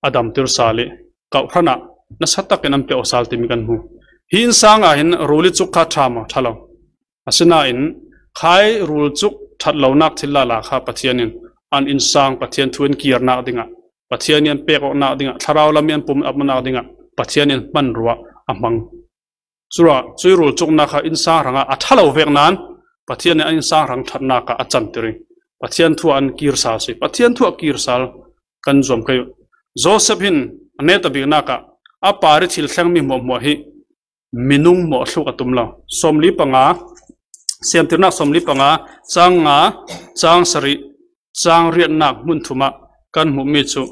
a damtir sal ih, kauhran ah nasa takin an pe aw sal timi kan hmu. Hi innsang ah hin rul ih cuk kha ṭha maw? Ṭha lo. Asinain khai rul cuk ṭhat lonak thil lala kha Pathian in an innsang, Pathian thu in kirnak dingah, Pathian in an pek awknak dingah, thlarau lam in an pum awknak dingah Pathian in hmanrua a hmang. Curuangah cui rul cuknak kha innsang hrangah a ṭha lo vek nain Pathian in an innsang hrang ṭhatnak ah a cantir ih Pathian thu ah an kir sal si. Pathian thu ah kir sal kan zuam kei uh. Joseph hin a netabiknak ah a par ih thil thlengmi hmuahhmuah hi minung mawhthluk a tum lo. Sawmli panga, Siamtirnak sawmli panga, cang nga, cang sarih, cang riatnak hmun thum ah kan hmuhmi cu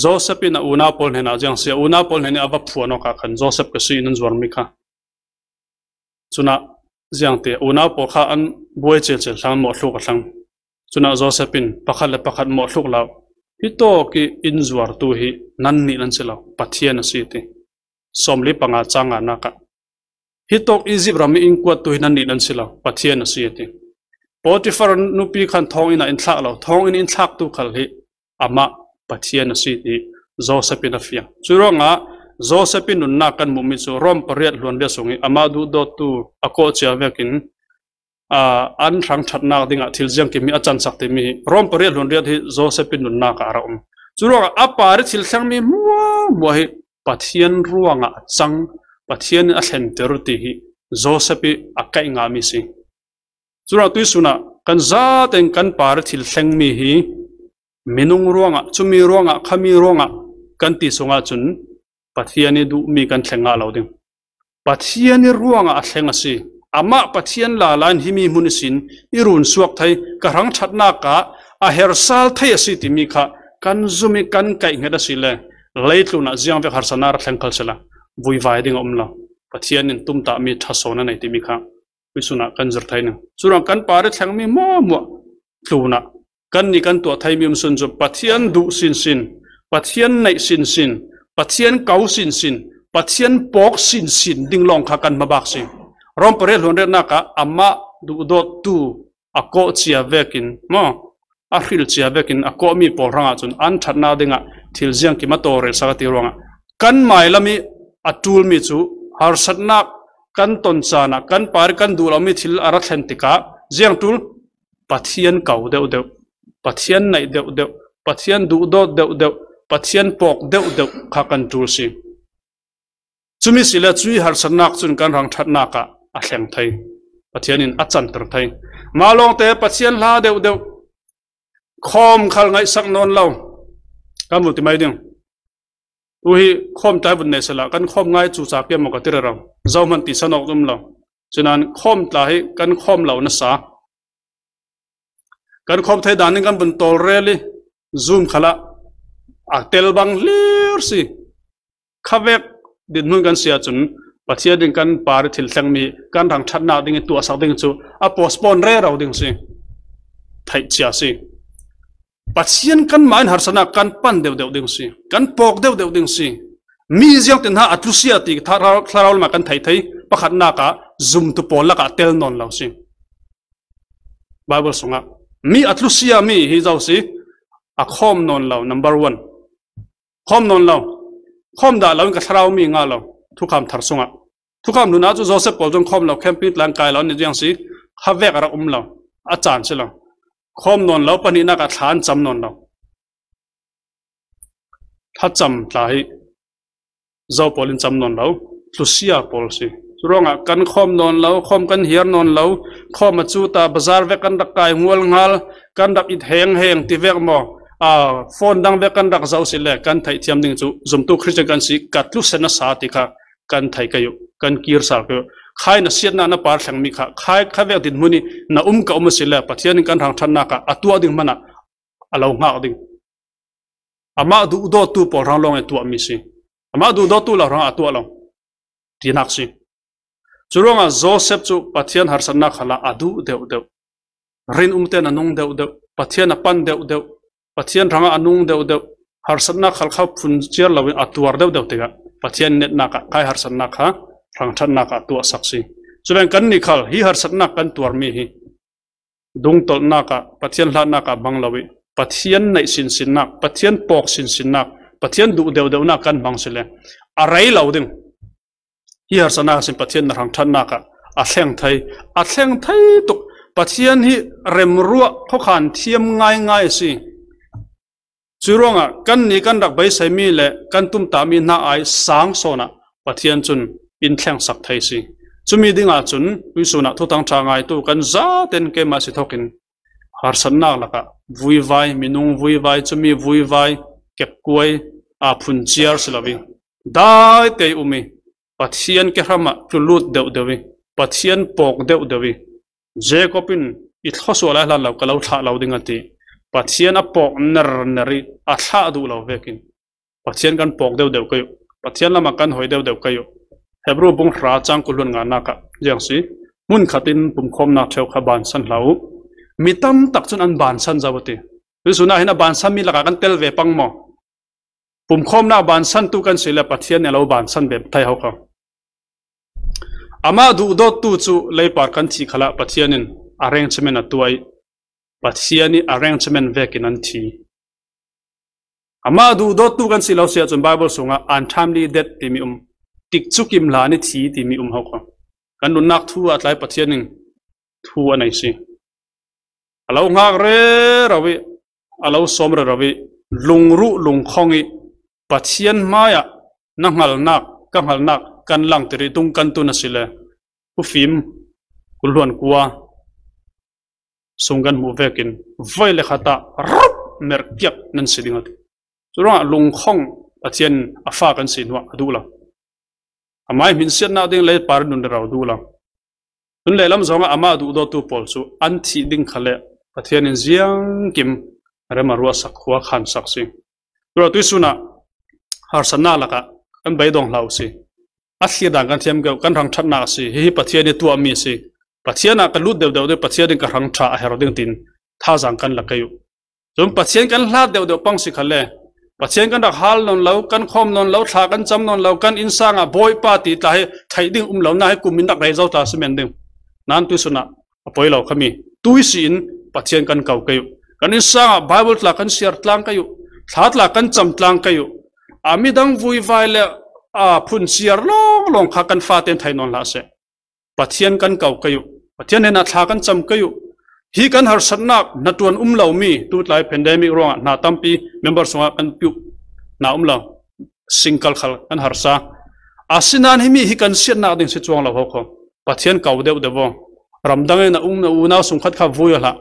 Joseph in a unau pawl hnenah ziang si, a unau pawl hnen ih a va phuan awkah khan Joseph ka si in an zuarmi kha. Cunah ziangte unau pawl kha an buai celcel thlang, mawhthluk a thlang. Cunah Joseph in pakhat le pakhat mawhthluk lo, hitawk ih in zuartu hi nannih nan si lo, Pathian a si ti. Sawmli panga cang nganak ah, hitawk Izipt ram ih in kuattu hi nannih nan si lo, Pathian a si a ti. Potifar nupi khan thawnginn ah in thlak lo, thawnginn in thlaktu khal hi amah Pathian a si ti Joseph in a fiang. Curuangah Joseph in nunnak kan hmuhmi cu Rom pariat hluanriat sung ih amah duhdawttu a kawhcia vekin, aa, an hrang ṭhatnak dingah thil ziangkim hi a cansak timi hi Rom pariat hluanriat hi Joseph in nunnak ah a rak um. Curuangah a par ih thil thlengmi hmuahhmuah hi Pathian ruangah a cang, Pathian in a thlenter ti hi Joseph ih a kaih ngahmi si. Curuangah tuihsun ah kan zaten kan par ih thil thlengmi hi minung ruangah, cumi ruangah, khami ruangah kan ti sungah cun Pathian ih duhmi kan thleng ngah lo ding. Pathian ih ruangah a thleng a si. Amah Pathian lala in himi hmun ihsin i run suak thei, ka hrang ṭhatnak ah a her sal thei a si timi kha kan zum ih kan kaih hnget a si le, leitlun ah ziangvek harsatnak a ra thleng khal sehla, vuivai ding a um lo. Pathian in tumtahmi ṭha sawn a nei timi kha tuihsun ah kan zir thei ning. Curuang kan par ih thlengmi hmuahhmuah tlun ah kannih kan tuah theimi um sun cu Pathian duh sinsin, Pathian neih sinsin, Pathian ko sinsin, Pathian pawk sinsin ding lawng kha kan hmabak si. Rom pariat hluanriatnak ah amah duhdawttu a kawhcia vekin maw, a hrilhcia vekin a kawhmi pawl hrangah cun an ṭhatnak dingah thil ziangkim a tawlrelsak a ti ruangah kan mailam ih a ṭulmi cu harsatnak kan ton caan ah kan par ih kan duh lomi thil a ra thlen tikah ziangtul Pathian ko deuhdeuh, Pathian neih deuhdeuh, Pathian duhdawt deuhdeuh, Pathian pawk deuhdeuh kha kan ṭul si. Cumi si le cui harsatnak cun kan hrang ṭhatnak ah a thleng thei, Pathian in a canter thei. Mah lawngte Pathian hla deuhdeuh, khawm khal ngaihsak nawn lo kan vun ti mai ding. Tu hi khawm tla vun nei sehla kan khawm ngai cu ca piam maw ka ti rero. Zohman ti san awk um lo. Sinain khawm tla hi kan khawm lo nasa, kan khawm thei dan in kan vun tawlrel ih Zoom khalah a tel bang hlir si. Khavek dinhmun kan si ahcun Pathian in kan par i thil thleng mi, kan rang ṭhatnak ding i tuahsak ding cu a postpone rero ding si. Theih cia si. Pathian kanmah in harsatnak kan pan deuhdeuh ding si. Kan pawk deuhdeuh ding si. Mi ziangtin hna a tlusia ti thlarau, thlarau lamah kan theih thei. Pakhatnak ah zumtu pawl lakah tel nawn lo si. Bible sungah mi a tlusia mi hi zo si. A khawm nawn lo, number one. Khawm nawn lo. Khawm dah lo in ka thlarau mi ngah lo. Thukham thar sungah. Thukham hlun ah cu Joseph pawl cun khawm lo, camping tla an kai lo, an i ziang si. Kha vek a rak um lo. A caan si lo. Khawm nawn lo, pahnihnak ah thla an cam nawn lo. Thlacam tla hi Zo pawl in cam nawn lo, tlusia pawl si. Curuangah kan khawm nawn lo, khawm kan hiar nawn lo, khawm a cu ta bazar vek kan rak kai hngualhngal, kan rak it heng heng ti vek maw? Aa, phone dang vek kan rak zoh si le kan theihthiam ding cu zumtu Christian kan si, ka tlusia nasa ti kha kan thei ka uh, kan kir sal ka uh. Khai na siatnak na par thlengmi kha, khai kha vek dinhmun i na um ka um a si le Pathian in kan rang ṭhatnak ah a tuah ding hmanh ah a lo hngak ding. Amah duhdawtu pawl hrang lawng e tuahmi si. Amah duhdawtu lo hrang a tuah lo. Tinak si. Curuangah Joseph cu Pathian harsatnak khalah a duh deuhdeuh. Rin umte na nung deuhdeuh. Pathian a pan deuhdeuh. Pathian hrangah a nung deuhdeuh. Harsatnak khal kha phun ciar loin a tuar deuhdeuh tikah Pathian netnak ah khai harsatnak kha hrang ṭhatnak ah tuahsak si. Cuven kannih khal hi harsatnak kan tuarmi hi dungtolhnak ah, Pathian hlatnak ah hmang lo i, Pathian neih sinsinnak, Pathian pawk sinsinnak, Pathian duh deuhdeuhnak kan hmang si le a rei lo ding. Hi harsatnak sin Pathian na hrang ṭhatnak ah a thleng thei, a thleng thei tuk. Pathian hi remruah khuakhan thiam ngaingai a si. Curuangah kannih kan rak beiseimi le kan tumtahmi hna ai sang sawn ah Pathian cun in thlengsak thei si. Cumi dingah cun tuisun ah Thuthang ṭha ngaitu kan zaten keimah si thawkin harsatnak lakah vuivai, minung vuivai, cumi vuivai, kepkuai aa phun ciar si lo i dai te i um i Pathian kehram ah tlulut deuhdeuh i Pathian pawk deuhdeuh i Jacob in i thluasuah lai hlan lo ka lo thlah lo ding a ti. Pathian a pawk nerner i a thlah duh lo vekin Pathian kan pawk deuhdeuh ka uh. Pathian lamah kan hoi deuhdeuh ka uh. Hebru bung hra cang kul hluan nganak ah ziang si. Hmunkhat in pumkhawmnak ṭheo kha bansan hlah uh. Mi tam tak cun an bansan zo a ti. Tuisun ah hin a bansanmi lakah kan tel ve pang maw? Pumkhawmnak bansantu kan si le Pathian nih a lo bansan ve thei ho ko. Amah duhdawttu cu leipar kan thih khalah Pathian in arrangement a tuah i Pathian i arrangement vekin an thi. Amah duhdawttu kan si lo si ahcun Bible sungah untimely death timi um, tikcu kim hlan i thi timi um ho ko. Kan nunnak thu a tlai Pathian in thu a nei si. A lo hngak rero i, a lo sawm rero i, lungruh lungkhong i, Pathian hmaiah na hngalnak, ka hngalnak kan langtir i tung kan tun a si le, Thufim kul hluan kua sung kan hmuh vekin voi le khat ah rup merhkiak nan si ding a ti. Curuangah lungkhong Pathian a fa kan si hnuah a duh lo. Amai hminsiatnak ding leipar nun rero duh lo. Tun lehlam zongah amah duhdawtu pawl cu an thih ding kha le Pathian in ziangkim rem a ruahsak, khua khansak si. Tura tuisun ah harsatnak lakah kan beidong hlah u si. A thlir dan kan thiam keuh, kan rang ṭhatnak a si. Hihi Pathian i tuahmi a si. Pathian ah ka lut deuhdeuh ding, Pathian in ka rang ṭha a herh ding tiin thazaang kan la kei uh. Cun Pathian kan hlat deuhdeuh pang si kha le, Pathian kan rak hal nawn lo, kan khawm nawn lo, thla kan cam nawn lo, kan innsang ah Bawipa ti tla hi theih ding um lo, na hi kum in rak rei zo tla si men ding. Nan tuisun ah a poi lo khami tui si in Pathian kan ko kei uh. Kan innsang ah Bible tla kan siar tlang kei uh, thla tla kan cam tlang kei uh. A midang vuivai le a phun siar lawnglawng kha kan faten thei nawn hlah seh. Pathian kan ko kei uh. Pathian hnenah thla kan cam kei uh. Hi kan harsatnak hnaṭuan um lomi, tutlai pandemic ruangah hna tampi member sungah kan piuh hna um lo. Singkal khal kan harsa. Asinain himi hi kan siatnak ding si cuang lo ho kho. Pathian ko deuhdeuh aw. Ramdang in na um na unau sungkhat kha vui aw hlah.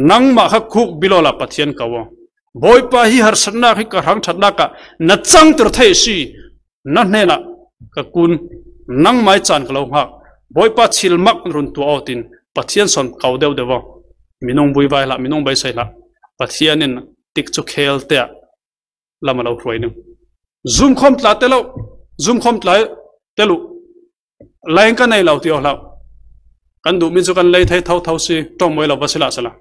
Nangmah kha khuk bil awla Pathian ko aw. Bawipa, hi harsatnak hi ka rang ṭhatnak ah na cangter thei a si. Na hnenah ka kun, nangmai caan ka lo hngak. Bawipa, thilmak run tuah aw, tin Pathian sawn ko deuhdeuh aw. Minung buivai hlah, minung beisei hlah. Pathian in tikcu khel te ah lam a lo hruai ning. Zumkhawm tla te lo, zumkhawm tla te lo. Line ka nei lo ti aw hlah. Kan duh mi cu kan lei thei thotho si, ṭong mawi lo va si hlah sala.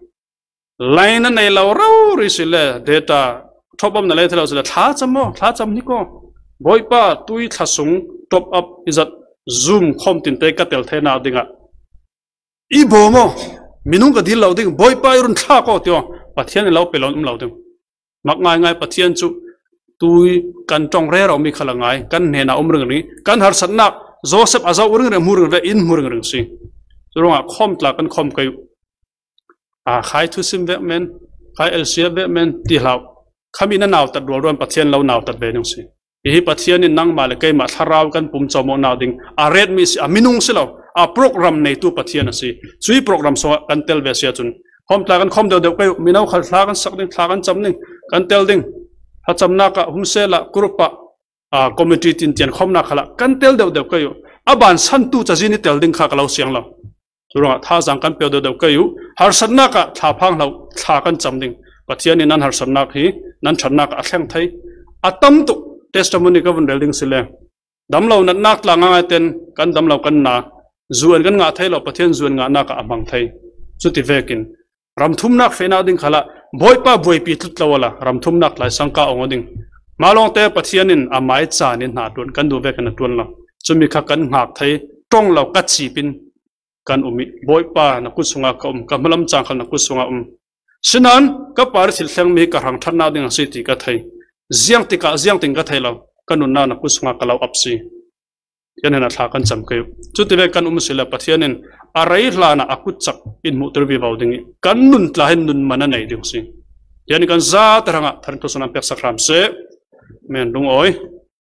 Line na nei lo rori si le, data top up na lei thei lo si le, thlacam maw, thlacam ni kaw. Bawipa, tui thla sung top up i zat, Zoom khawm tinte ka tel theinak dingah i bawm aw, minung ka dil lo ding, Bawipa i run thlak aw ti aw, Pathian in lo pe lo um lo ding. Mak ngaingai Pathian cu tui kan ṭong rero mi kha la ngai, kan hnenah um ringring, kan harsatnak Joseph a zoh ringring, hmu ringring ve, in hmu ringring si. Curuangah khawm tla kan khawm kei uh. Aa, khai thusim vek men, khai L C F vek men ti hlah uh. Khami na nautat rualrual Pathian lo nautat ve ding si. Hihi Pathian in nangmah le keimah thlarau kan pum cawmawhnak ding a ret mi si, a minung si lo, a program neitu Pathian a si. Cui program sungah kan tel ve si ahcun, khawm tla kan khawm deuhdeuh kei uh, mino khal thla kan sak ding, thla kan cam ding, kan tel ding. Thlacamnak ah, hum sehla, group ah, aa, committee tin tian khawmnak khalah kan tel deuhdeuh kei uh. A ban santu cazin i tel ding kha ka lo siang lo. Curuangah thazaang kan pek deuhdeuh kei uh. Harsatnak ah thla phang hlah uh, thla kan cam ding. Pathian in nan harsatnak hi nan ṭhatnak ah a thleng thei. A tam tuk testimony ka vun rel ding si le, damlo natnak tla ngaingai ten kan damlo kan na, zuan kan ngah thei lo, Pathian zuan ngahnak ah a hmang thei. Cuti vekin ramthumnak fehnak ding khalah Bawipa buaipi tlut lo awla ramthumnak lai sangka ong aw ding. Mah lawngte Pathian in amai caan in hna ṭuan kan duh vekin a ṭuan lo. Cumi kha kan hngak thei, ṭong lo ka cip in kan um i, Bawipa, na kut sungah ka um, ka hmalam cang khal na kut sungah um. Sinain ka par i thil thlengmi hi ka hrang ṭhatnak ding a si ti ka thei. Ziang tikah ziang tin ka thei lo, ka nunnak na kut sungah ka lo ap si. Kan hnenah thla kan cam kei uh. Cuti ve kan um si le Pathian in a rei hlanah a kutcak in hmuhter vivo ding i, kan nun tla hin nun man a nei ding si. Tian in kan zate hrangah thar in thawhsawhnak peksak hram seh. Men lungawi.